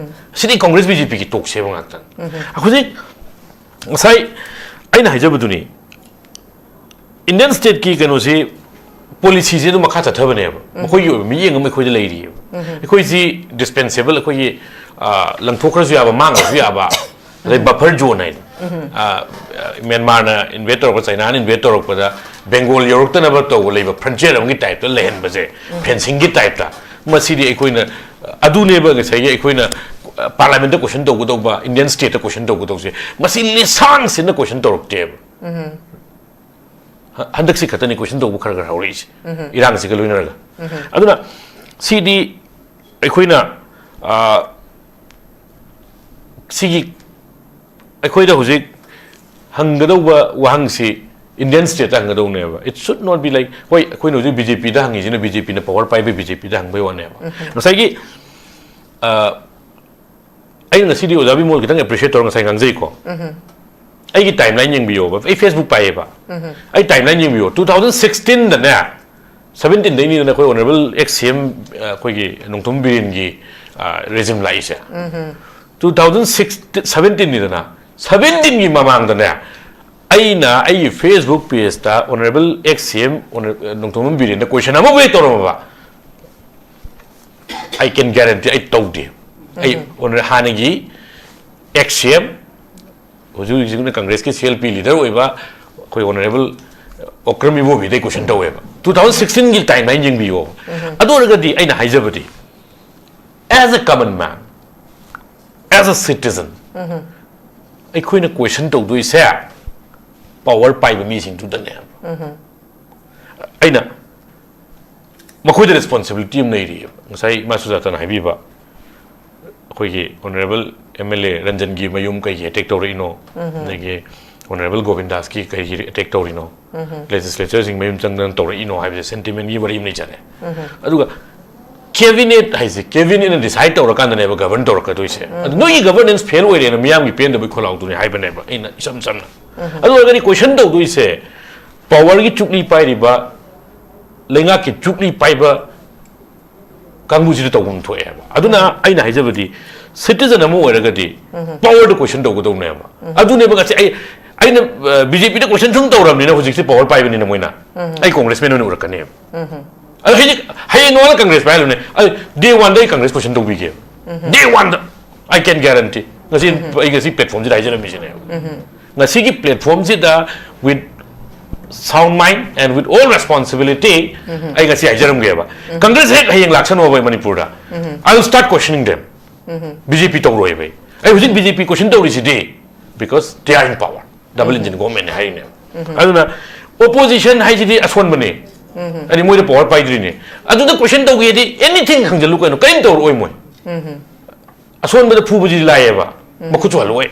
ꯁꯤꯗꯤ ꯀꯪꯒ꯭ꯔꯦꯁ BJPꯒꯤ ꯇꯣꯛꯁꯦꯕ ꯉꯥꯛꯇꯅꯤ꯫ ꯍꯧꯖꯤꯛ ꯉꯁꯥꯏ ꯑꯩꯅ ꯍꯥꯏꯖꯕꯗꯨꯅꯤ, Indian stateꯀꯤ ꯀꯩꯅꯣꯁꯤ, policyꯁꯤ ꯑꯗꯨꯝ ꯃꯈꯥ ꯆꯠꯊꯕꯅꯦꯕ꯫ ꯃꯈꯣꯏꯒꯤ ꯑꯣꯏꯕ ꯃꯤꯠꯌꯦꯡ ꯑꯃ ꯑꯩꯈꯣꯏꯗ ꯂꯩꯔꯤꯑꯕ꯫ ꯑꯩꯈꯣꯏꯁꯤ dispensable, ꯑꯩꯈꯣꯏꯒꯤ, ꯑ, ꯂꯪꯊꯣꯛꯈ꯭ꯔꯁꯨ ꯌꯥꯕ, ꯃꯥꯡꯈ꯭ꯔꯁꯨ ꯌꯥꯕ, ꯑꯗꯩ buffer zone ꯍꯥꯏꯅ꯫ ꯑ, ꯃ꯭ꯌꯥꯟꯃꯥꯔꯅ invade ꯇꯧꯔꯛꯄ, ꯆꯥꯏꯅꯥꯅ invade ꯇꯧꯔꯛꯄꯗ ꯕꯦꯡꯒꯣꯜ ꯌꯧꯔꯛꯇꯅꯕ ꯇꯧꯕ ꯂꯩꯕ frontier ꯑꯃꯒꯤ typeꯇ ꯂꯩꯍꯟꯕꯁꯦ, fencingꯒꯤ typeꯇ, ꯃꯁꯤꯗꯤ ꯑꯩꯈꯣꯏꯅ, ꯑꯗꯨꯅꯦꯕ ꯉꯁꯥꯏꯒꯤ ꯑꯩꯈꯣꯏꯅ parliamentꯇ question ꯇꯧꯒꯗꯧꯕ, Indian stateꯇ question ꯇꯧꯒꯗꯧꯕꯁꯦ, ꯃꯁꯤ ꯂꯤꯁꯥꯡ ꯁꯤꯠꯅ question ꯇꯧꯔꯛꯇꯦꯕ꯫ ꯍ-, ꯍꯟꯗꯛꯁꯤ ꯈꯛꯇꯅꯤ question ꯇꯧꯕ ꯈꯔ ꯈꯔ ꯍꯧꯔꯛꯏꯁꯦ, ꯏꯔꯥꯡꯁꯤꯒ ꯂꯣꯏꯅꯔꯒ꯫ ꯑꯗꯨꯅ ꯁꯤꯗꯤ ꯑꯩꯈꯣꯏꯅ, ꯑ, ꯁꯤꯒꯤ ꯑꯩꯈꯣꯏꯗ ꯍꯧꯖꯤꯛ ꯍꯪꯒꯗꯧꯕ ꯋꯥꯍꯪꯁꯤ Indian stateꯇ ꯍꯪꯒꯗꯧꯅꯦꯕ꯫ It should not be like, ꯍꯣꯏ, ꯑꯩꯈꯣꯏꯅ ꯍꯧꯖꯤꯛ BJPꯗ ꯍꯪꯉꯤꯁꯤꯅ BJPꯅ power ꯄꯥꯏꯕ BJPꯗ ꯍꯪꯕꯩ ꯋꯥꯅꯦꯕ꯫ ꯉꯁꯥꯏꯒꯤ, ꯑ, ꯑꯩꯅ ꯉꯁꯤꯗꯤ ꯑꯣꯖꯥ ꯕꯤꯃꯣꯜ ꯈꯤꯇꯪ appreciate ꯇꯧꯔ ꯉꯁꯥꯏ ꯉꯥꯡꯖꯩꯀꯣ꯫ ꯑꯩꯒꯤ timeline ꯌꯦꯡꯕꯤꯌꯣꯕ, ꯑꯩ Facebook ꯄꯥꯏꯌꯦꯕ꯫ ꯑꯩ timeline ꯌꯦꯡꯕꯤꯌꯣ, two thousand sixteenꯗꯅꯦ, seventeenꯗꯩꯅꯤꯗꯅ ꯑꯩꯈꯣꯏ honourable ex CM, ꯑ, ꯑꯩꯈꯣꯏꯒꯤ ꯅꯣꯡꯊꯣꯝ ꯕꯤꯔꯦꯟꯒꯤ, ꯑ, regime ꯂꯥꯛꯏꯁꯦ꯫ Two thousand sixteen, seventeenꯅꯤꯗꯅ, seventeenꯒꯤ ꯃꯃꯥꯡꯗꯅꯦ, ꯑꯩꯅ ꯑꯩꯒꯤ Facebook pageꯇ honourable ex CM, honor-, Nongthombam ꯕꯤꯔꯦꯟꯗ question ꯑꯃꯐꯥꯎ ꯍꯦꯛ ꯇꯧꯔꯝꯃꯕ, I can guarantee ꯑꯩ ꯇꯧꯗꯦ꯫ ꯑꯩ honor-, ꯍꯥꯟꯅꯒꯤ ex CM, ꯍꯧꯖꯤꯛ ꯍꯧꯖꯤꯛꯅ ꯀꯪꯒ꯭ꯔꯦꯁꯀꯤ CLP leader ꯑꯣꯏꯕ ꯑꯩꯈꯣꯏ honourable ꯑꯣꯀ꯭ꯔꯝ ꯏꯕꯣꯕꯤꯗꯩ question ꯇꯧꯋꯦꯕ, two thousand sixteenꯒꯤ timeline ꯌꯦꯡꯕꯤꯌꯣ꯫ ꯑꯗꯨ ꯑꯣꯏꯔꯒꯗꯤ ꯑꯩꯅ ꯍꯥꯏꯖꯕꯗꯤ, as a common man, as a citizen, ꯑꯩꯈꯣꯏꯅ question ꯇꯧꯗꯣꯏꯁꯦ power ꯄꯥꯏꯕ ꯃꯤꯁꯤꯡꯗꯨꯗꯅꯦ꯫ ꯑꯩꯅ ꯃꯈꯣꯏꯗ responsibility ꯑꯃ ꯂꯩꯔꯤꯑꯕ꯫ ꯉꯁꯥꯏ ꯏꯃꯥ ꯁꯨꯖꯥꯇꯥꯅ ꯍꯥꯏꯕꯤꯕ, ꯑꯩꯈꯣꯏꯒꯤ honourable MLA ꯔꯟꯖꯟꯒꯤ ꯃꯌꯨꯝ ꯀꯩꯒꯤ attack ꯇꯧꯔꯛꯏꯅꯣ, ꯑꯗꯒꯤ ꯑꯣꯅꯔꯦꯕꯜ ꯒꯣꯕꯤꯟꯗꯥꯁꯀꯤ ꯀꯩꯒꯤ ꯑꯦꯇꯦꯛ ꯇꯧꯔꯤꯅꯣ, ꯂꯦꯖꯤꯁꯂꯦꯆꯔꯁꯤꯡ ꯃꯌꯨꯝ ꯆꯪꯗꯅ ꯇꯧꯔꯛꯏꯅꯣ ꯍꯥꯏꯕꯁꯦ ꯁꯦꯟꯇꯤꯃꯦꯟꯒꯤ ꯋꯥꯔꯤ ꯑꯃ ꯂꯩꯖꯔꯦ꯫ ꯑꯗꯨꯒ ꯀꯦꯕꯤꯅꯦꯠ ꯍꯥꯏꯁꯦ, ꯀꯦꯕꯤꯅꯦꯠꯅ ꯗꯤꯁꯥꯏꯗ ꯇꯧꯔꯀꯥꯟꯗꯅꯦꯕ ꯒꯕꯔꯟ ꯇꯧꯔꯛꯀꯗꯣꯏꯁꯦ꯫ ꯑꯗꯨ ꯅꯣꯏꯒꯤ ꯒꯕꯔꯅꯦꯟꯁ ꯐꯦꯜ ꯑꯣꯏꯔꯦꯅ ꯃꯤꯌꯥꯝꯒꯤ ꯄꯦꯟꯗꯕꯒꯤ ꯈꯣꯜꯂꯥꯎꯗꯨꯅꯤ ꯍꯥꯏꯕꯅꯦꯕ ꯑꯩꯅ ꯏꯆꯝ ꯆꯝꯅ꯫ ꯑꯗꯨ ꯑꯣꯏꯔꯒꯗꯤ ꯀꯣꯏꯁꯟ ꯇꯧꯗꯣꯏꯁꯦ ꯄꯋꯔꯒꯤ ꯆꯨꯛꯂꯤ ꯄꯥꯏꯔꯤꯕ ꯂꯩꯉꯥꯛꯀꯤ ꯆꯨꯛꯂꯤ ꯄꯥꯏꯕ ꯀꯥꯡꯕꯨꯁꯤꯗ ꯇꯧꯐꯝ ꯊꯣꯛꯑꯦꯕ꯫ ꯑꯗꯨꯅ ꯑꯩꯅ ꯍꯥꯏꯖꯕꯗꯤ, ꯁꯤꯇꯤꯖꯟ ꯑꯃ ꯑꯣꯏꯔꯒꯗꯤ ꯄꯋꯔꯗ ꯀꯣꯏꯁꯟ ꯇꯧꯒꯗꯧꯅꯦꯕ꯫ ꯑꯗꯨꯅꯦꯕ ꯉꯁꯤ ꯑꯩ, ꯑꯩꯅ ꯕꯤ ꯖꯦ ꯄꯤꯗ ꯀꯣꯏꯁꯟ ꯁꯨꯝ ꯇꯧꯔꯕꯅꯤꯅ ꯍꯧꯖꯤꯛꯁꯦ ꯄꯋꯔ ꯄꯥꯏꯕꯅꯤꯅ ꯃꯣꯏꯅ ꯑꯩ ꯀꯣꯡꯒ꯭ꯔꯦꯁꯃꯦꯟ ꯑꯣꯏꯅ ꯎꯔꯛꯀꯅꯦꯕ꯫ ꯑꯗꯣ ꯍꯌꯦꯡ, ꯍꯌꯦꯡ ꯅꯣꯡꯉꯥꯜꯂ ꯀꯪꯒ꯭ꯔꯦꯁ ꯄꯥꯏꯍꯜꯂꯨꯅꯦ, ꯑꯩ ꯗꯦ ꯋꯥꯟꯗ ꯑꯩ ꯀꯪꯒ꯭ꯔꯦꯁ ꯀꯣꯏꯁꯟ ꯇꯧꯕꯤꯒꯦꯕ꯫ ꯗꯦ ꯋꯥꯟꯗ꯫ I can guarantee. ꯉꯁꯤ ꯑꯩ ꯉꯁꯤ ꯄ꯭ꯂꯦꯠꯐꯣꯝꯁꯤꯗ ꯍꯥꯏꯖꯔꯝꯃꯤꯁꯤꯅꯦꯕ꯫ ꯉꯁꯤꯒꯤ ꯄ꯭ꯂꯦꯠꯐꯣꯝꯁꯤꯗ, with sound mind and with all responsibility, ꯑꯩ ꯉꯁꯤ ꯍꯥꯏꯖꯔꯝꯒꯦꯕ꯫ ꯀꯪꯒ꯭ꯔꯦꯁ ꯍꯦꯛ ꯍꯌꯦꯡ ꯂꯥꯛꯁꯅꯣꯕ ꯑꯩ ꯃꯅꯤꯄꯨꯔꯗ, I will start questioning them. B J P ꯇꯧꯔꯣꯏꯕ ꯑꯩ꯫ ꯑꯩ ꯍꯧꯖꯤꯛ ꯕꯤ ꯖꯦ ꯄꯤ ꯀꯣꯏꯁꯟ ꯇꯧꯔꯤꯁꯤꯗꯤ, because they are in power, double engine government ꯅꯦ ꯍꯥꯏꯔꯤꯅꯦꯕ꯫ ꯑꯗꯨꯅ ꯑꯣꯄꯣꯖꯤꯁꯟ ꯍꯥꯏꯁꯤꯗꯤ ꯑꯁꯣꯟꯕꯅꯦ꯫ ꯍꯥꯏꯗꯤ ꯃꯣꯏꯗ ꯄꯋꯔ ꯄꯥꯏꯗ꯭ꯔꯤꯅꯦ꯫ ꯑꯗꯨꯗ ꯀꯣꯏꯁꯟ ꯇꯧꯒꯦꯗꯤ ꯑꯦꯅꯤꯊꯤꯡ ꯍꯪꯖꯜꯂꯨ ꯀꯩꯅꯣ, ꯀꯔꯤꯝ ꯇꯧꯔꯛꯑꯣꯏ ꯃꯣꯏ꯫ ꯑꯁꯣꯟꯕꯗ ꯐꯨꯕꯁꯤꯗꯤ ꯂꯥꯏꯌꯦꯕ, ꯃꯈꯨꯠꯁꯨ ꯍꯜꯂꯛꯑꯣꯏ꯫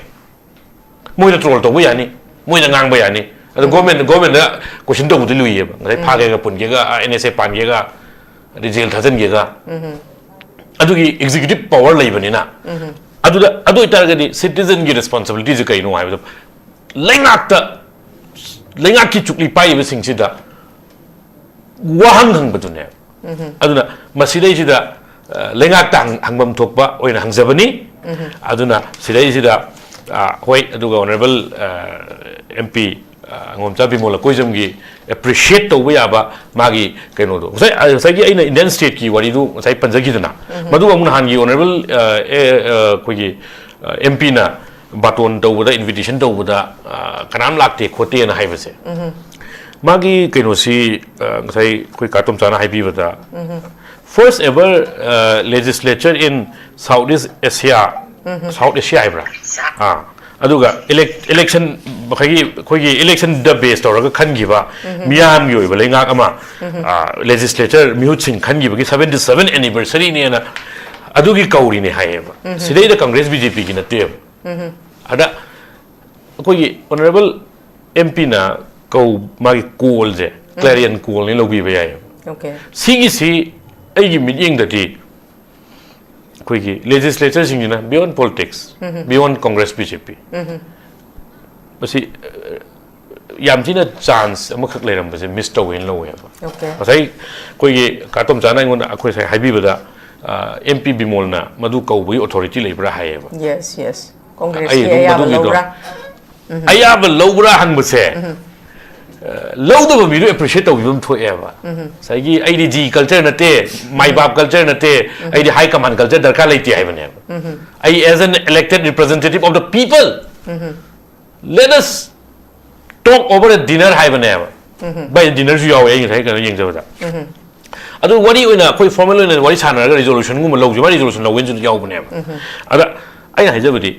ꯃꯣꯏꯗ ꯇ꯭ꯔꯣꯜ ꯇꯧꯕ ꯌꯥꯅꯤ, ꯃꯣꯏꯗ ꯉꯥꯡꯕ ꯌꯥꯅꯤ꯫ ꯑꯗꯣ ꯒꯣꯔꯃꯦꯟ, ꯒꯣꯔꯃꯦꯟꯗ ꯀꯣꯏꯁꯟ ꯇꯧꯕꯗꯤ ꯂꯨꯏꯌꯦꯕ꯫ ꯉꯁꯥꯏ ꯐꯥꯒꯦꯒ ꯄꯨꯟꯒꯦꯒ, ꯑꯦꯟ ꯑꯦꯁ ꯑꯦ ꯄꯥꯟꯒꯦꯒ, ꯑꯗꯩ ꯖꯦꯜ ꯊꯥꯖꯤꯟꯒꯦꯒ꯫ ꯑꯗꯨꯒꯤ ꯑꯦꯛꯖꯤꯀ꯭ꯌꯨꯇꯤꯚ ꯄꯋꯔ ꯂꯩꯕꯅꯤꯅ꯫ ꯑꯗꯨꯗ, ꯑꯗꯨ ꯑꯣꯏꯇꯥꯔꯒꯗꯤ ꯁꯤꯇꯤꯖꯟꯒꯤ ꯔꯦꯁꯄꯣꯟꯁꯤꯕꯤꯂꯤꯇꯤꯁꯦ ꯀꯩꯅꯣ ꯍꯥꯏꯕꯗ, ꯂꯩꯉꯥꯛꯇ, ꯂꯩꯉꯥꯛꯀꯤ ꯆꯨꯛꯂꯤ ꯄꯥꯏꯔꯤꯕꯁꯤꯡꯁꯤꯗ ꯋꯥꯍꯪ ꯍꯪꯕꯗꯨꯅꯦ꯫ ꯑꯗꯨꯅ ꯃꯁꯤꯗꯩꯁꯤꯗ, ꯑ, ꯂꯩꯉꯥꯛꯇ ꯍꯪ-, ꯍꯪꯐꯝ ꯊꯣꯛꯄ ꯑꯣꯏꯅ ꯍꯪꯖꯕꯅꯤ꯫ ꯑꯗꯨꯅ ꯁꯤꯗꯩꯁꯤꯗ, ꯑ, ꯍꯣꯏ, ꯑꯗꯨꯒ ꯑꯣꯅꯔꯦꯕꯜ, ꯑ, ꯑꯦꯝ ꯄꯤ, ꯑ, ꯑꯉꯣꯝꯆꯥ ꯕꯤꯃꯣꯜ ꯂꯀꯣꯏꯖꯝꯒꯤ ꯑꯦꯄ꯭ꯔꯤꯁꯤꯌꯦꯠ ꯇꯧꯕ ꯌꯥꯕ ꯃꯥꯒꯤ ꯀꯩꯅꯣꯗꯣ, ꯉꯁꯥꯏ, ꯑ, ꯉꯁꯥꯏꯒꯤ ꯑꯩꯅ ꯏꯟꯗꯤꯌꯟ ꯁ꯭ꯇꯦꯠꯀꯤ ꯋꯥꯔꯤꯗꯨ ꯉꯁꯥꯏ ꯄꯟꯖꯈꯤꯗꯅ, ꯃꯗꯨ ꯑꯃꯨꯛ ꯅꯍꯥꯟꯒꯤ ꯑꯣꯅꯔꯦꯕꯜ, ꯑ, ꯑꯦ, ꯑ, ꯑꯩꯈꯣꯏꯒꯤ, ꯑ, ꯑꯦꯝ ꯄꯤꯅ ꯕꯥꯇꯣꯟ ꯇꯧꯕꯗ, ꯏꯟꯚꯤꯇꯦꯁꯟ ꯇꯧꯕꯗ, ꯑ, ꯀꯅꯥꯝ ꯂꯥꯛꯇꯦ ꯈꯣꯠꯇꯦꯅ ꯍꯥꯏꯕꯁꯦ, ꯃꯥꯒꯤ ꯀꯩꯅꯣꯁꯤ, ꯑ, ꯉꯁꯥꯏ ꯑꯩꯈꯣꯏ ꯀꯥ ꯇꯣꯝꯆꯥꯅ ꯍꯥꯏꯕꯤꯕꯗ, first ever, ꯑ, legislature in South East Asia, South Asia ꯍꯥꯏꯕ꯭ꯔꯥ? ꯑꯥ, ꯑꯗꯨꯒ ꯏꯂꯦꯛ-, ꯏꯂꯦꯛꯁꯟ, ꯃꯈꯣꯏꯒꯤ, ꯑꯩꯈꯣꯏꯒꯤ ꯏꯂꯦꯛꯁꯟꯗ ꯕꯦꯁ ꯇꯧꯔꯒ ꯈꯟꯈꯤꯕ ꯃꯤꯌꯥꯝꯒꯤ ꯑꯣꯏꯕ ꯂꯩꯉꯥꯛ ꯑꯃ, ꯑ, ꯂꯦꯖꯤꯁꯂꯦꯆꯔ ꯃꯤꯍꯨꯠꯁꯤꯡ ꯈꯟꯈꯤꯕꯒꯤ ꯁꯚꯦꯟꯇꯤ ꯁꯚꯦꯟ ꯑꯦꯅꯤꯚꯔꯁꯔꯤꯅꯦꯅ ꯑꯗꯨꯒꯤ ꯀꯧꯔꯤꯅꯦ ꯍꯥꯏꯌꯦꯕ꯫ ꯁꯤꯗꯩꯗ ꯀꯪꯒ꯭ꯔꯦꯁ, ꯕꯤ ꯖꯦ ꯄꯤꯒꯤ ꯅꯠꯇꯦꯕ꯫ ꯑꯗ ꯑꯩꯈꯣꯏꯒꯤ ꯑꯣꯅꯔꯦꯕꯜ ꯑꯦꯝ ꯄꯤꯅ ꯀꯧ ꯃꯥꯒꯤ ꯀꯣꯜꯁꯦ ꯀ꯭ꯂꯦꯔꯤꯌꯟ ꯀꯣꯜꯅꯤ ꯂꯧꯕꯤꯕ ꯌꯥꯏꯌꯦꯕ꯫ Okay. ꯁꯤꯒꯤꯁꯤ ꯑꯩꯒꯤ ꯃꯤꯠꯌꯦꯡꯗꯗꯤ ꯑꯩꯈꯣꯏꯒꯤ ꯂꯦꯖꯤꯁꯂꯦꯆꯔꯁꯤꯡꯁꯤꯅ beyond politics, beyond Congress, B J P, ꯃꯁꯤ ꯑ, ꯌꯥꯝ ꯊꯤꯅ ꯆꯥꯟꯁ ꯑꯃꯈꯛ ꯂꯩꯔꯝꯕꯁꯦ ꯃꯤꯁ ꯇꯧꯋꯦꯅ ꯂꯧꯋꯦꯕ꯫ Okay. ꯉꯁꯥꯏ ꯑꯩꯈꯣꯏꯒꯤ ꯀꯥꯇꯣꯝꯆꯥꯅ ꯑꯩꯉꯣꯟꯗ ꯑꯩꯈꯣꯏ ꯉꯁꯥꯏ ꯍꯥꯏꯕꯤꯕꯗ ꯑꯦꯝ ꯄꯤ ꯕꯤꯃꯣꯜꯅ ꯃꯗꯨ ꯀꯧꯕꯒꯤ ꯑꯣꯊꯣꯔꯤꯇꯤ ꯂꯩꯕ꯭ꯔꯥ ꯍꯥꯏꯌꯦꯕ꯫ Yes, yes. ꯑꯩ ꯀꯣꯡꯒ꯭ꯔꯦꯁꯀꯤ ꯑꯗꯨꯝ ꯑꯌꯥꯕ ꯃꯗꯨꯒꯤꯗꯣ ꯂꯧꯕ꯭ꯔꯥ? ꯑꯌꯥꯕ ꯂꯧꯕ꯭ꯔꯥ ꯍꯪꯕꯁꯦ ꯑ, ꯂꯧꯗꯕ ꯃꯤꯗꯨ ꯑꯦꯄ꯭ꯔꯤꯁꯤꯌꯦꯠ ꯇꯧꯕꯤꯕ ꯑꯃ ꯊꯣꯛꯑꯦꯕ꯫ ꯉꯁꯥꯏꯒꯤ ꯑꯩꯗꯤ ꯖꯤ ꯀꯜꯆꯔ ꯅꯠꯇꯦ, ꯃꯥꯏꯕꯥꯞ ꯀꯜꯆꯔ ꯅꯠꯇꯦ, ꯑꯩꯗꯤ ꯍꯥꯏ ꯀꯃꯥꯟ ꯀꯜꯆꯔ ꯗꯔꯀꯥꯔ ꯂꯩꯇꯦ ꯍꯥꯏꯕꯅꯦꯕ꯫ ꯑꯩ as an elected representative of the people, let us talk over a dinner ꯍꯥꯏꯕꯅꯦꯕ꯫ ꯚꯥꯏ, ꯗꯤꯅꯔꯁꯨ ꯌꯥꯎꯋꯦ ꯑꯩ ꯉꯁꯥꯏ ꯀꯩꯅꯣ ꯌꯦꯡꯖꯕꯗ꯫ ꯑꯗꯨ ꯋꯥꯔꯤ ꯑꯣꯏꯅ ꯑꯩꯈꯣꯏ ꯐꯣꯔꯃꯦꯜ ꯑꯣꯏꯅ ꯋꯥꯔꯤ ꯁꯥꯟꯅꯔꯒ ꯔꯤꯖꯣꯂꯨꯁꯟꯒꯨꯝꯕ ꯂꯧꯁꯤ, ꯃꯥ ꯔꯤꯖꯣꯂꯨꯁꯟ ꯂꯧꯒꯦꯅꯁꯨ ꯌꯥꯎꯕꯅꯦꯕ꯫ ꯑꯗ ꯑꯩꯅ ꯍꯥꯏꯖꯕꯗꯤ,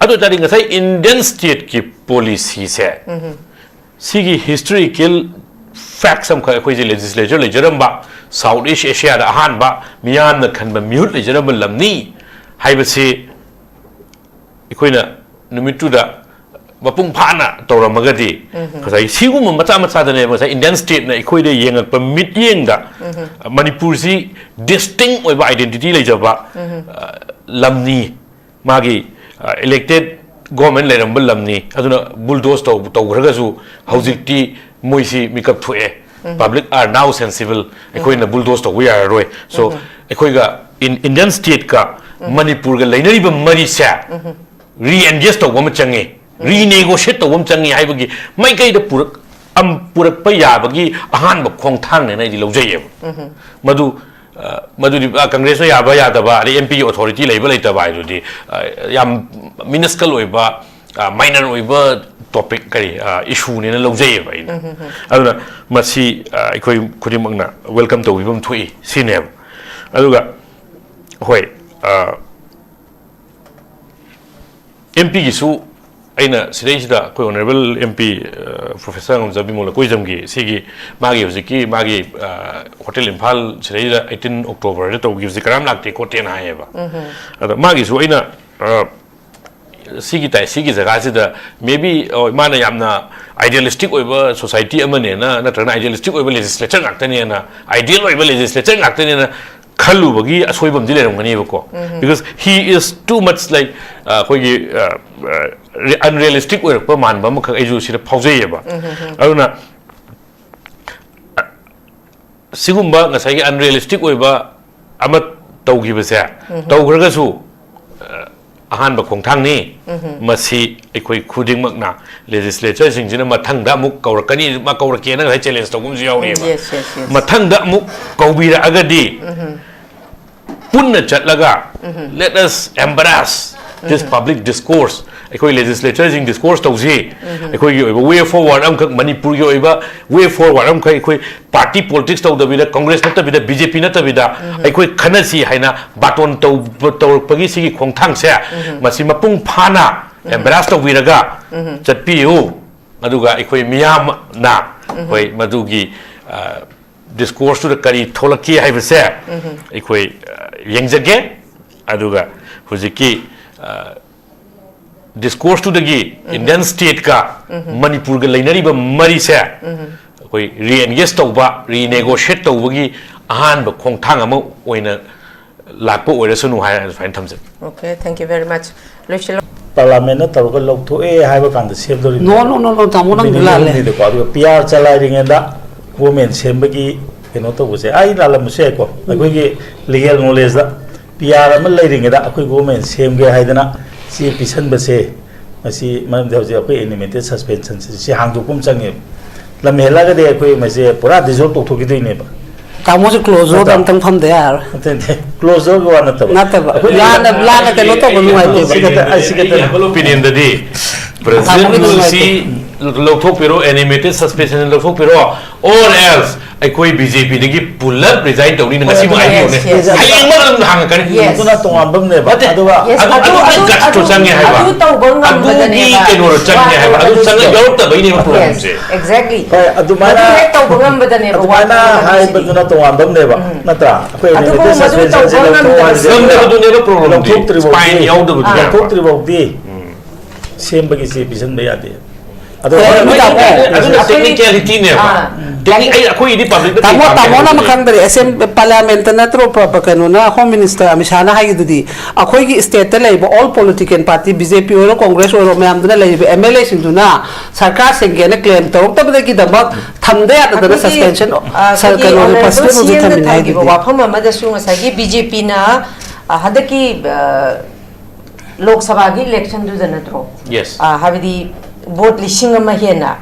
ꯑꯗꯨ ꯑꯣꯏꯇꯥꯔꯗꯤ ꯉꯁꯥꯏ ꯏꯟꯗꯤꯌꯟ ꯁ꯭ꯇꯦꯠꯀꯤ ꯄꯣꯂꯤꯁꯤꯁꯦ, ꯁꯤꯒꯤ ꯍꯤꯁꯇꯣꯔꯤꯀꯦꯜ ꯐꯦꯛꯁ ꯑꯃꯈꯛ ꯑꯩꯈꯣꯏꯁꯦ ꯂꯦꯖꯤꯁꯂꯦꯆꯔ ꯂꯩꯖꯔꯝꯕ, ꯁꯥꯎꯠ ꯏꯁ ꯑꯦꯁꯤꯌꯥꯗ ꯑꯍꯥꯟꯕ ꯃꯤꯌꯥꯝꯅ ꯈꯟꯕ ꯃꯤꯍꯨꯠ ꯂꯩꯖꯔꯝꯕ ꯂꯝꯅꯤ ꯍꯥꯏꯕꯁꯤ ꯑꯩꯈꯣꯏꯅ ꯅꯨꯃꯤꯠꯇꯨꯗ ꯃꯄꯨꯡ ꯐꯥꯅ ꯇꯧꯔꯝꯃꯒꯗꯤ, ꯉꯁꯥꯏ ꯁꯤꯒꯨꯝꯕ ꯃꯆꯥ ꯃꯆꯥꯗꯅꯦꯕ ꯉꯁꯥꯏ ꯏꯟꯗꯤꯌꯟ ꯁ꯭ꯇꯦꯠꯅ ꯑꯩꯈꯣꯏꯗ ꯌꯦꯡꯉꯛꯄ ꯃꯤꯠꯌꯦꯡꯗ ꯃꯅꯤꯄꯨꯔꯁꯤ ꯗꯤꯁꯇꯤꯡ ꯑꯣꯏꯕ ꯑꯥꯏꯗꯦꯟꯇꯤꯇꯤ ꯂꯩꯖꯕ ꯑ, ꯂꯝꯅꯤ, ꯃꯥꯒꯤ ꯏꯂꯦꯛꯇꯦꯠ ꯒꯣꯔꯃꯦꯟ ꯂꯩꯔꯝꯕ ꯂꯝꯅꯤ, ꯑꯗꯨꯅ ꯕꯨꯜꯗꯣꯁ ꯇꯧ ꯇꯧꯈ꯭ꯔꯒꯁꯨ ꯍꯧꯖꯤꯛꯇꯤ ꯃꯣꯏꯁꯤ ꯃꯤꯀꯞ ꯊꯣꯛꯑꯦ꯫ Public are now sensible, ꯑꯩꯈꯣꯏꯅ ꯕꯨꯜꯗꯣꯁ ꯇꯧꯕ ꯌꯥꯔꯔꯣꯏ꯫ So ꯑꯩꯈꯣꯏꯒ ꯏꯟꯗꯤꯌꯟ ꯁ꯭ꯇꯦꯠꯀ ꯃꯅꯤꯄꯨꯔꯒ ꯂꯩꯅꯔꯤꯕ ꯃꯔꯤꯁꯦ ꯔꯤꯑꯦꯟꯒꯦꯖ ꯇꯧꯕ ꯑꯃ ꯆꯪꯉꯤ, ꯔꯤꯅꯦꯒꯣꯁꯤꯌꯦꯠ ꯇꯧꯕ ꯑꯃ ꯆꯪꯉꯤ ꯍꯥꯏꯕꯒꯤ ꯃꯥꯏꯀꯩꯗ ꯄꯨꯔꯛ ꯑꯝ- ꯄꯨꯔꯛꯄ ꯌꯥꯕꯒꯤ ꯑꯍꯥꯟꯕ ꯈꯣꯡꯊꯥꯡꯅꯦꯅ ꯑꯩꯗꯤ ꯂꯧꯖꯩꯌꯦꯕ꯫ ꯃꯗꯨ ꯑ, ꯃꯗꯨꯗꯤ ꯑ, ꯀꯪꯒ꯭ꯔꯦꯁꯅ ꯌꯥꯕ ꯌꯥꯗꯕ, ꯑꯗꯩ ꯑꯦꯝ ꯄꯤꯒꯤ ꯑꯣꯊꯣꯔꯤꯇꯤ ꯂꯩꯕ ꯂꯩꯇꯕ ꯍꯥꯏꯗꯨꯗꯤ ꯑ, ꯌꯥꯝ ꯃꯤꯅꯁꯀꯜ ꯑꯣꯏꯕ, ꯃꯥꯏꯅꯔ ꯑꯣꯏꯕ ꯇꯣꯄꯤꯛ, ꯀꯔꯤ, ꯏꯁꯨꯅꯦꯅ ꯂꯧꯖꯩꯌꯦꯕ ꯑꯩꯅ꯫ ꯑꯗꯨꯅ ꯃꯁꯤ ꯑ, ꯑꯩꯈꯣꯏ ꯈꯨꯗꯤꯡꯃꯛꯅ ꯋꯦꯜꯀꯝ ꯇꯧꯕꯤꯐꯝ ꯊꯣꯛꯏ ꯁꯤꯅꯦꯕ꯫ ꯑꯗꯨꯒ ꯍꯣꯏ, ꯑ, ꯑꯦꯝ ꯄꯤꯒꯤꯁꯨ ꯑꯩꯅ ꯁꯤꯗꯩꯁꯤꯗ ꯑꯩꯈꯣꯏ ꯑꯣꯅꯔꯦꯕꯜ ꯑꯦꯝ ꯄꯤ ꯄ꯭ꯔꯣꯐꯦꯁꯔ ꯉꯝꯖꯕ ꯕꯤꯃꯣꯜ ꯂꯀꯣꯏꯖꯝꯒꯤ ꯁꯤꯒꯤ ꯃꯥꯒꯤ ꯍꯧꯖꯤꯛꯀꯤ ꯃꯥꯒꯤ ꯍꯣꯇꯦꯜ ꯏꯝꯐꯥꯜ ꯁꯤꯗꯩꯗ ꯑꯩꯠꯇꯤꯟ ꯑꯣꯛꯇꯣꯕꯔꯗ ꯇꯧꯈꯤꯕꯁꯤ ꯀꯅꯥꯝ ꯂꯥꯛꯇꯦ ꯈꯣꯠꯇꯦꯅ ꯍꯥꯏꯌꯦꯕ꯫ ꯑꯗ ꯃꯥꯒꯤꯁꯨ ꯑꯩꯅ ꯑ, ꯁꯤꯒꯤ ꯇꯥꯏ ꯁꯤꯒꯤ ꯖꯒꯥꯁꯤꯗ maybe ꯃꯥꯅ ꯌꯥꯝꯅ idealistic ꯑꯣꯏꯕ society ꯑꯃꯅꯦꯅ ꯅꯠꯇ꯭ꯔꯒꯅ idealistic ꯑꯣꯏꯕ legislature ꯉꯥꯛꯇꯅꯦꯅ, ideal ꯑꯣꯏꯕ legislature ꯉꯥꯛꯇꯅꯦꯅ ꯈꯜꯂꯨꯕꯒꯤ ꯑꯁꯣꯏꯕ ꯑꯃꯗꯤ ꯂꯩꯔꯝꯒꯅꯦꯕꯀꯣ꯫ Because he is too much like ꯑꯩꯈꯣꯏꯒꯤ unrealistic ꯑꯣꯏꯔꯛꯄ ꯃꯥꯟꯕ ꯑꯃꯈꯛ ꯑꯩꯁꯨ ꯁꯤꯗ ꯐꯥꯎꯖꯩꯌꯦꯕ꯫ ꯑꯗꯨꯅ ꯁꯤꯒꯨꯝꯕ ꯉꯁꯥꯏꯒꯤ unrealistic ꯑꯣꯏꯕ ꯑꯃ ꯇꯧꯈꯤꯕꯁꯦ, ꯇꯧꯈ꯭ꯔꯒꯁꯨ ꯑꯍꯥꯟꯕ ꯈꯣꯡꯊꯥꯡꯅꯤ꯫ ꯃꯁꯤ ꯑꯩꯈꯣꯏ ꯈꯨꯗꯤꯡꯃꯛꯅ, legislatureꯁꯤꯡꯁꯤꯅ ꯃꯊꯪꯗ ꯑꯃꯨꯛ ꯀꯧꯔꯛꯀꯅꯤ, ꯃꯥ ꯀꯧꯔꯛꯀꯦꯅ ꯉꯁꯥꯏ challenge ꯇꯧꯕ ꯑꯃꯁꯨ ꯌꯥꯎꯔꯤꯑꯕ꯫ Yes, yes, yes. ꯃꯊꯪꯗ ꯑꯃꯨꯛ ꯀꯧꯕꯤꯔꯛꯑꯒꯗꯤ ꯄꯨꯟꯅ ꯆꯠꯂꯒ let us embrace this public discourse꯫ ꯑꯩꯈꯣꯏ legislatureꯁꯤꯡ discourse ꯇꯧꯁꯤ꯫ ꯑꯩꯈꯣꯏꯒꯤ ꯑꯣꯏꯕ way forward ꯑꯃꯈꯛ, ꯃꯅꯤꯄꯨꯔꯒꯤ ꯑꯣꯏꯕ way forward ꯑꯃꯈꯛ, ꯑꯩꯈꯣꯏ party politics ꯇꯧꯗꯕꯤꯗ, Congress ꯅꯠꯇꯕꯤꯗ, BJP ꯅꯠꯇꯕꯤꯗ ꯑꯩꯈꯣꯏ ꯈꯟꯅꯁꯤ ꯍꯥꯏꯅ ꯕꯥꯇꯣꯟ ꯇꯧꯕ, ꯇꯧꯔꯛꯄꯒꯤ ꯁꯤꯒꯤ ꯈꯣꯡꯊꯥꯡꯁꯦ, ꯃꯁꯤ ꯃꯄꯨꯡ ꯐꯥꯅ embrace ꯇꯧꯕꯤꯔꯒ ꯆꯠꯄꯤꯌꯨ꯫ ꯑꯗꯨꯒ ꯑꯩꯈꯣꯏ ꯃꯤꯌꯥꯝꯅ ꯑꯩꯈꯣꯏ ꯃꯗꯨꯒꯤ discourseꯇꯨꯗ ꯀꯔꯤ ꯊꯣꯛꯂꯛꯈꯤ ꯍꯥꯏꯕꯁꯦ ꯑꯩꯈꯣꯏ ꯌꯦꯡꯖꯒꯦ꯫ ꯑꯗꯨꯒ ꯍꯧꯖꯤꯛꯀꯤ discourseꯇꯨꯗꯒꯤ Indian stateꯀ ꯃꯅꯤꯄꯨꯔꯒ ꯂꯩꯅꯔꯤꯕ ꯃꯔꯤꯁꯦ ꯑꯩꯈꯣꯏ re-engage ꯇꯧꯕ, renegotiate ꯇꯧꯕꯒꯤ ꯑꯍꯥꯟꯕ ꯈꯣꯡꯊꯥꯡ ꯑꯃ ꯑꯣꯏꯅ ꯂꯥꯛꯄ ꯑꯣꯏꯔꯁꯅꯨ ꯍꯥꯏꯅ ꯁꯨꯃꯥꯏꯅ ꯊꯝꯖꯒꯦ꯫ Okay, thank you very much. ꯂꯣꯏꯁꯤꯜꯂꯣ꯫ Parliamentꯅ ꯇꯧꯔꯒ ꯂꯧꯊꯣꯛꯑꯦ ꯍꯥꯏꯕ ꯀꯥꯟꯗ ꯁꯦꯝꯗꯧꯔꯤꯕꯅꯤ꯫ No, no, no, no, ꯇꯥꯃꯣ, ꯅꯪ ꯂꯥꯜꯂꯦ꯫ ꯀꯣ, ꯑꯗꯨꯒ PR ꯆꯂꯥꯏꯔꯤꯉꯩꯗ government ꯁꯦꯝꯕꯒꯤ ꯀꯩꯅꯣ ꯇꯧꯕꯁꯦ, ꯑꯩ ꯂꯥꯜꯂꯝꯕꯁꯨ ꯌꯥꯏꯀꯣ, ꯑꯩꯈꯣꯏꯒꯤ legal knowledgeꯇ PR ꯑꯃ ꯂꯩꯔꯤꯉꯩꯗ ꯑꯩꯈꯣꯏ government ꯁꯦꯝꯒꯦ ꯍꯥꯏꯗꯅ ꯆꯦ ꯄꯤꯁꯟꯕꯁꯦ, ꯃꯁꯤ ꯃꯔꯝꯗꯤ ꯍꯧꯖꯤꯛ ꯑꯩꯈꯣꯏ animated suspensionꯁꯤ ꯁꯤ ꯍꯥꯡꯗꯣꯛꯄ ꯑꯃ ꯆꯪꯉꯦꯕ꯫ ꯂꯝ ꯍꯦꯜꯂꯒꯗꯤ ꯑꯩꯈꯣꯏ ꯃꯁꯤ ꯄꯨꯔꯥ dissolve ꯇꯧꯊꯣꯛꯈꯤꯗꯣꯏꯅꯦꯕ꯫ ꯇꯥꯃꯣꯁꯦ close door ꯅꯠꯇ꯭ꯔꯥ? ꯑꯝꯇꯪ ꯐꯝꯗ ꯌꯥꯔꯣꯏ꯫ ꯅꯠꯇꯦ, ꯅꯠꯇꯦ, close doorꯒꯤ ꯋꯥ ꯅꯠꯇꯕ꯫ ꯅꯠꯇꯕ꯫ ꯑꯩꯈꯣꯏ ꯂꯥꯟꯅ, ꯂꯥꯟꯅ ꯀꯩꯅꯣ ꯇꯧꯕ ꯅꯨꯡꯉꯥꯏꯇꯦꯕ꯫ ꯑꯁꯤ ꯈꯛꯇ, ꯑꯁꯤ ꯈꯛꯇ꯫ ꯑꯩꯒꯤ humble opinionꯗꯗꯤ ꯇꯥꯃꯣꯒꯤ presidentꯁꯤ ꯅꯨꯡꯉꯥꯏꯇꯦ꯫ ꯂꯧꯊꯣꯛꯄꯤꯔꯣ, animated suspension ꯂꯧꯊꯣꯛꯄꯤꯔꯣ, or else ꯑꯩꯈꯣꯏ BJPꯗꯒꯤ ꯄꯨꯂꯞ resign ꯇꯧꯅꯤꯅ ꯉꯁꯤꯃꯛ ꯍꯥꯏꯕꯤꯌꯨꯅꯦ꯫ Yes, yes. ꯍꯌꯦꯡꯃꯛ ꯑꯗꯨꯝ ꯍꯥꯡꯉꯛꯀꯅꯤ꯫ Yes. ꯑꯗꯨꯅ ꯇꯣꯉꯥꯟꯕ ꯑꯃꯅꯦꯕ꯫ ꯅꯠꯇꯦ, ꯑꯗꯨꯒ yes, ꯑꯗꯨ, ꯑꯗꯨ, ꯑꯗꯨꯒꯤ gutsꯇꯣ ꯆꯪꯉꯦ ꯍꯥꯏꯕ꯫ ꯑꯗꯨ ꯇꯧꯕ ꯑꯗꯨꯒꯤ ꯉꯝꯕꯗꯅꯦꯕ꯫ ꯀꯩꯅꯣꯗꯣ ꯆꯪꯉꯦ ꯍꯥꯏꯕ꯫ ꯋꯥꯗꯣ ꯑꯗꯨ ꯆꯪꯉ ꯑꯗꯨꯁꯨ꯫ ꯌꯥꯎꯔꯛꯇꯕꯩꯅꯦꯕ problemꯁꯦ꯫ Yes, exactly꯫ ꯍꯣꯏ, ꯑꯗꯨꯃꯥꯏꯅ, ꯑꯗꯨ ꯍꯦꯛ ꯇꯧꯕ ꯉꯝꯕꯗꯅꯦꯕ ꯑꯗꯨꯃꯥꯏꯅ ꯋꯥꯗꯣ ꯍꯥꯏꯕꯗꯨꯅ ꯇꯣꯉꯥꯟꯕ ꯑꯃꯅꯦꯕ꯫ ꯎꯝ꯫ ꯅꯠꯇ꯭ꯔꯥ? ꯑꯩꯈꯣꯏ ꯑꯗꯨꯕꯨ limited ꯃꯗꯨ suspensionꯁꯦ ꯇꯧꯕ ꯂꯧꯊꯣꯛꯑꯣ ꯉꯝꯗꯕꯁꯦ꯫ ꯍꯥꯏꯁꯦ ꯉꯝꯗꯕꯗꯨꯅꯦꯕ problemꯗꯤ꯫ ꯂꯧꯊꯣꯛꯇ꯭ꯔꯤꯐꯥꯎꯗꯤ꯫ Spine ꯌꯥꯎꯗꯕꯗꯨꯅꯦꯕ꯫ ꯂꯧꯊꯣꯛꯇ꯭ꯔꯤꯐꯥꯎꯗꯤ꯫ ꯎꯝ꯫ ꯁꯦꯝꯕꯒꯤ ꯆꯦ ꯄꯤꯁꯤꯟꯕ ꯌꯥꯗꯦ꯫ ꯑꯗꯣ ꯍꯣꯏ, ꯍꯣꯏ, ꯍꯣꯏ, ꯇꯥꯃꯣ, ꯍꯣꯏ, ꯑꯗꯨꯅ ꯑꯩꯈꯣꯏ- technicality ꯅꯦꯕ꯫ ꯑꯥ꯫ Technique-, ꯑꯩ, ꯑꯩꯈꯣꯏꯒꯤꯗꯤ public ꯇ ꯇꯥꯃꯣ ꯀꯩ ꯄꯥꯝꯒꯦ ꯇꯥꯃꯣꯅ ꯑꯃ ꯍꯥꯏꯕꯗꯨꯗꯤ꯫ ꯈꯪꯗ꯭ꯔꯦ, ꯑꯦꯁꯦꯝ ꯄꯥꯔꯂꯤꯌꯥꯃꯦꯟꯇ ꯅꯠꯇ꯭ꯔꯣ ꯄ- ꯄ- ꯀꯩꯅꯣꯅ ꯍꯣꯝ ꯃꯤꯅꯤꯁꯇꯔ ꯑꯃꯤꯠ ꯁꯥꯍꯅ ꯍꯥꯏꯈꯤꯗꯨꯗꯤ, ꯑꯩꯈꯣꯏꯒꯤ ꯁ꯭ꯇꯦꯠꯇ ꯂꯩꯔꯤꯕ all political party B J P ꯑꯣꯏꯔꯣ ꯀꯣꯡꯒ꯭ꯔꯦꯁ ꯑꯣꯏꯔꯣ ꯃꯌꯥꯝꯗꯨꯅ ꯂꯩꯔꯤꯕ ꯑꯦꯝ ꯑꯦꯜ ꯑꯦꯁꯤꯡꯗꯨꯅ ꯁꯔꯀꯥꯔ ꯁꯦꯡꯒꯦꯅ ꯀ꯭ꯂꯦꯝ ꯇꯧꯔꯛꯇꯕꯗꯒꯤꯗꯃꯛ ꯊꯝꯗ ꯌꯥꯗꯗꯅ ꯑꯩꯈꯣꯏꯒꯤ, ꯁꯁꯄꯦꯟꯁꯟ ꯑ, ꯑꯩꯈꯣꯏꯒꯤ ꯀꯩꯅꯣ Honorable ꯄꯣꯁꯄꯣꯟ ꯁꯤ ꯑꯦꯝꯅ ꯊꯝꯃꯤꯅꯦ ꯊꯝꯈꯤꯕ ꯍꯥꯏꯗꯨꯗꯤ꯫ ꯋꯥꯐꯝ ꯑꯃꯗꯁꯨ ꯉꯁꯥꯏꯒꯤ ꯕꯤ ꯖꯦ ꯄꯤꯅ ꯍꯟꯗꯛꯀꯤ ꯑ, ꯂꯣꯛ ꯁꯚꯥꯒꯤ ꯏꯂꯦꯛꯁꯟꯗꯨꯗ ꯅꯠꯇ꯭ꯔꯣ? Yes. ꯑ, ꯍꯥꯏꯕꯗꯤ ꯚꯣꯠ ꯂꯤꯁꯤꯡ ꯑꯃ ꯍꯦꯟꯅ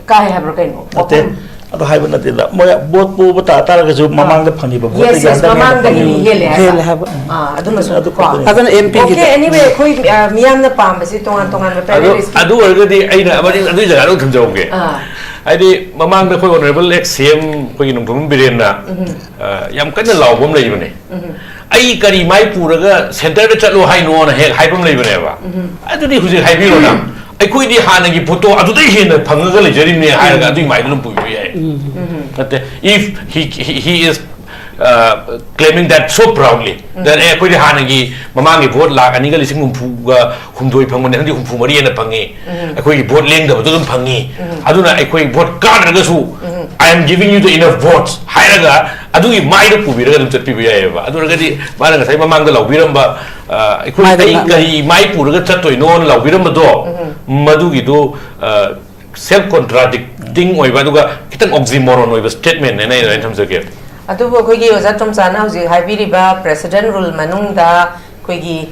ꯀꯥꯏ ꯍꯥꯏꯕ꯭ꯔꯥ ꯀꯩꯅꯣ? ꯅꯠꯇꯦ, ꯋꯥꯐꯝ- ꯑꯗꯨ ꯍꯥꯏꯕ ꯅꯠꯇꯦꯗ꯫ ꯃꯣꯏ ꯚꯣꯠ ꯄꯣꯕ ꯇꯥ ꯇꯥꯔꯒꯁꯨ ꯃꯃꯥꯡꯗ ꯐꯪꯈꯤꯕ Yes, ꯚꯣꯠꯇꯒꯤ yes, ꯍꯟꯗꯛꯅ ꯍꯦꯟꯅ ꯃꯃꯥꯡꯗꯒꯤ ꯐꯪꯈꯤꯕ꯫ ꯍꯦꯜꯂꯦ ꯍꯥꯏꯕ꯫ ꯍꯦꯜꯂꯦ ꯍꯥꯏꯕ꯫ ꯑꯥ, ꯑꯗꯨꯃꯁꯨ ꯑꯗꯨ ꯀꯣ꯫ ꯈꯛꯇꯅꯤ꯫ ꯑꯗꯨꯅ ꯑꯦꯝ ꯄꯤꯒꯤꯗ꯫ Okay, anyway, ꯑꯩꯈꯣꯏ ꯑ, ꯃꯤꯌꯥꯝꯅ ꯄꯥꯝꯕꯁꯤ ꯇꯣꯉꯥꯟ ꯇꯣꯉꯥꯟꯕ ꯑꯗꯨ primaries ꯀꯤ- ꯑꯗꯨ ꯑꯣꯏꯔꯒꯗꯤ ꯑꯩꯅ ꯑꯃꯗꯤ ꯑꯗꯨꯒꯤ ꯖꯒꯥꯗꯣ ꯊꯝꯖꯍꯧꯒꯦ꯫ ꯑꯥ. ꯍꯥꯏꯗꯤ ꯃꯃꯥꯡꯗ ꯑꯩꯈꯣꯏ Honorable ex C M ꯑꯩꯈꯣꯏꯒꯤ ꯅꯣꯡꯊꯣꯝꯕꯝ ꯕꯤꯔꯦꯟꯅ ꯑ, ꯌꯥꯝ ꯀꯟꯅ ꯂꯥꯎꯕ ꯑꯃ ꯂꯩꯕꯅꯦ꯫ "ꯑꯩ ꯀꯔꯤ ꯃꯥꯏ ꯄꯨꯔꯒ centre ꯗ ꯆꯠꯂꯣ ꯍꯥꯏꯅꯣꯅ" ꯍꯦꯛ ꯍꯥꯏꯕ ꯑꯃ ꯂꯩꯕꯅꯦꯕ꯫ ꯑꯗꯨꯗꯤ ꯍꯧꯖꯤꯛ ꯍꯥꯏꯕꯤꯔꯣꯅ, "ꯑꯩꯈꯣꯏꯗꯤ ꯍꯥꯟꯅꯒꯤ ꯄꯣꯠꯇꯣ ꯑꯗꯨꯗꯩ ꯍꯦꯟꯅ ꯐꯪꯉꯒ ꯂꯩꯖꯔꯤꯕꯅꯦ" ꯍꯥꯏꯔꯒ ꯑꯗꯨꯒꯤ ꯃꯥꯏꯗ ꯑꯗꯨꯝ ꯄꯨꯕꯤꯕ ꯌꯥꯏ꯫ ꯅꯠꯇꯦ, if he, he, he is uh, claiming that so proudly, that "ꯑꯦ, ꯑꯩꯈꯣꯏꯗꯤ ꯍꯥꯟꯅꯒꯤ ꯃꯃꯥꯡꯒꯤ ꯚꯣꯠ ꯂꯥꯛ ꯑꯅꯤꯒ ꯂꯤꯁꯤꯡ ꯍꯨꯝꯐꯨꯒ ꯍꯨꯝꯗꯣꯏ ꯐꯪꯕꯅꯦ, ꯍꯟꯗꯛꯇꯤ ꯍꯨꯝꯐꯨ ꯃꯔꯤ ꯍꯦꯟꯅ ꯐꯪꯉꯤ, ꯑꯩꯈꯣꯏꯒꯤ ꯚꯣꯠ ꯂꯦꯡꯗꯕꯗꯣ ꯑꯗꯨꯝ ꯐꯪꯉꯤ, ꯑꯗꯨꯅ ꯑꯩꯈꯣꯏ vote ꯀꯥꯗ꯭ꯔꯒꯁꯨ I am giving you the enough votes" ꯍꯥꯏꯔꯒ ꯑꯗꯨꯒꯤ ꯃꯥꯏꯗ ꯄꯨꯕꯤꯔꯒ ꯑꯗꯨꯝ ꯆꯠꯄꯤꯕ ꯌꯥꯏꯑꯕ꯫ ꯑꯗꯨ ꯑꯣꯏꯔꯒꯗꯤ ꯃꯥꯅ ꯉꯁꯥꯏ ꯃꯃꯥꯡꯗ ꯂꯥꯎꯕꯤꯔꯝꯕ, ꯑ, "ꯑꯩꯈꯣꯏ, ꯃꯥꯏꯗ ꯑꯩ ꯉꯥ- ꯀꯔꯤ ꯃꯥꯏ ꯄꯨꯔꯒ ꯆꯠꯇꯣꯏꯅꯣꯅ ꯂꯥꯎꯕꯤꯔꯝꯕꯗꯣ, ꯃꯗꯨꯒꯤꯗꯣ, ꯑ, self contradicting ꯑꯣꯏꯕ, ꯑꯗꯨꯒ ꯈꯤꯇꯪ oxymoron ꯑꯣꯏꯕ statement ꯅꯦꯅ ꯑꯩ ꯑꯗꯨꯃꯥꯏꯅ ꯊꯝꯖꯒꯦ꯫ ꯑꯗꯨꯕꯨ ꯑꯩꯈꯣꯏꯒꯤ ꯑꯣꯖꯥ ꯇꯣꯝꯆꯥꯅ ꯍꯧꯖꯤꯛ ꯍꯥꯏꯕꯤꯔꯤꯕ precedent rule ꯃꯅꯨꯡꯗ ꯑꯩꯈꯣꯏꯒꯤ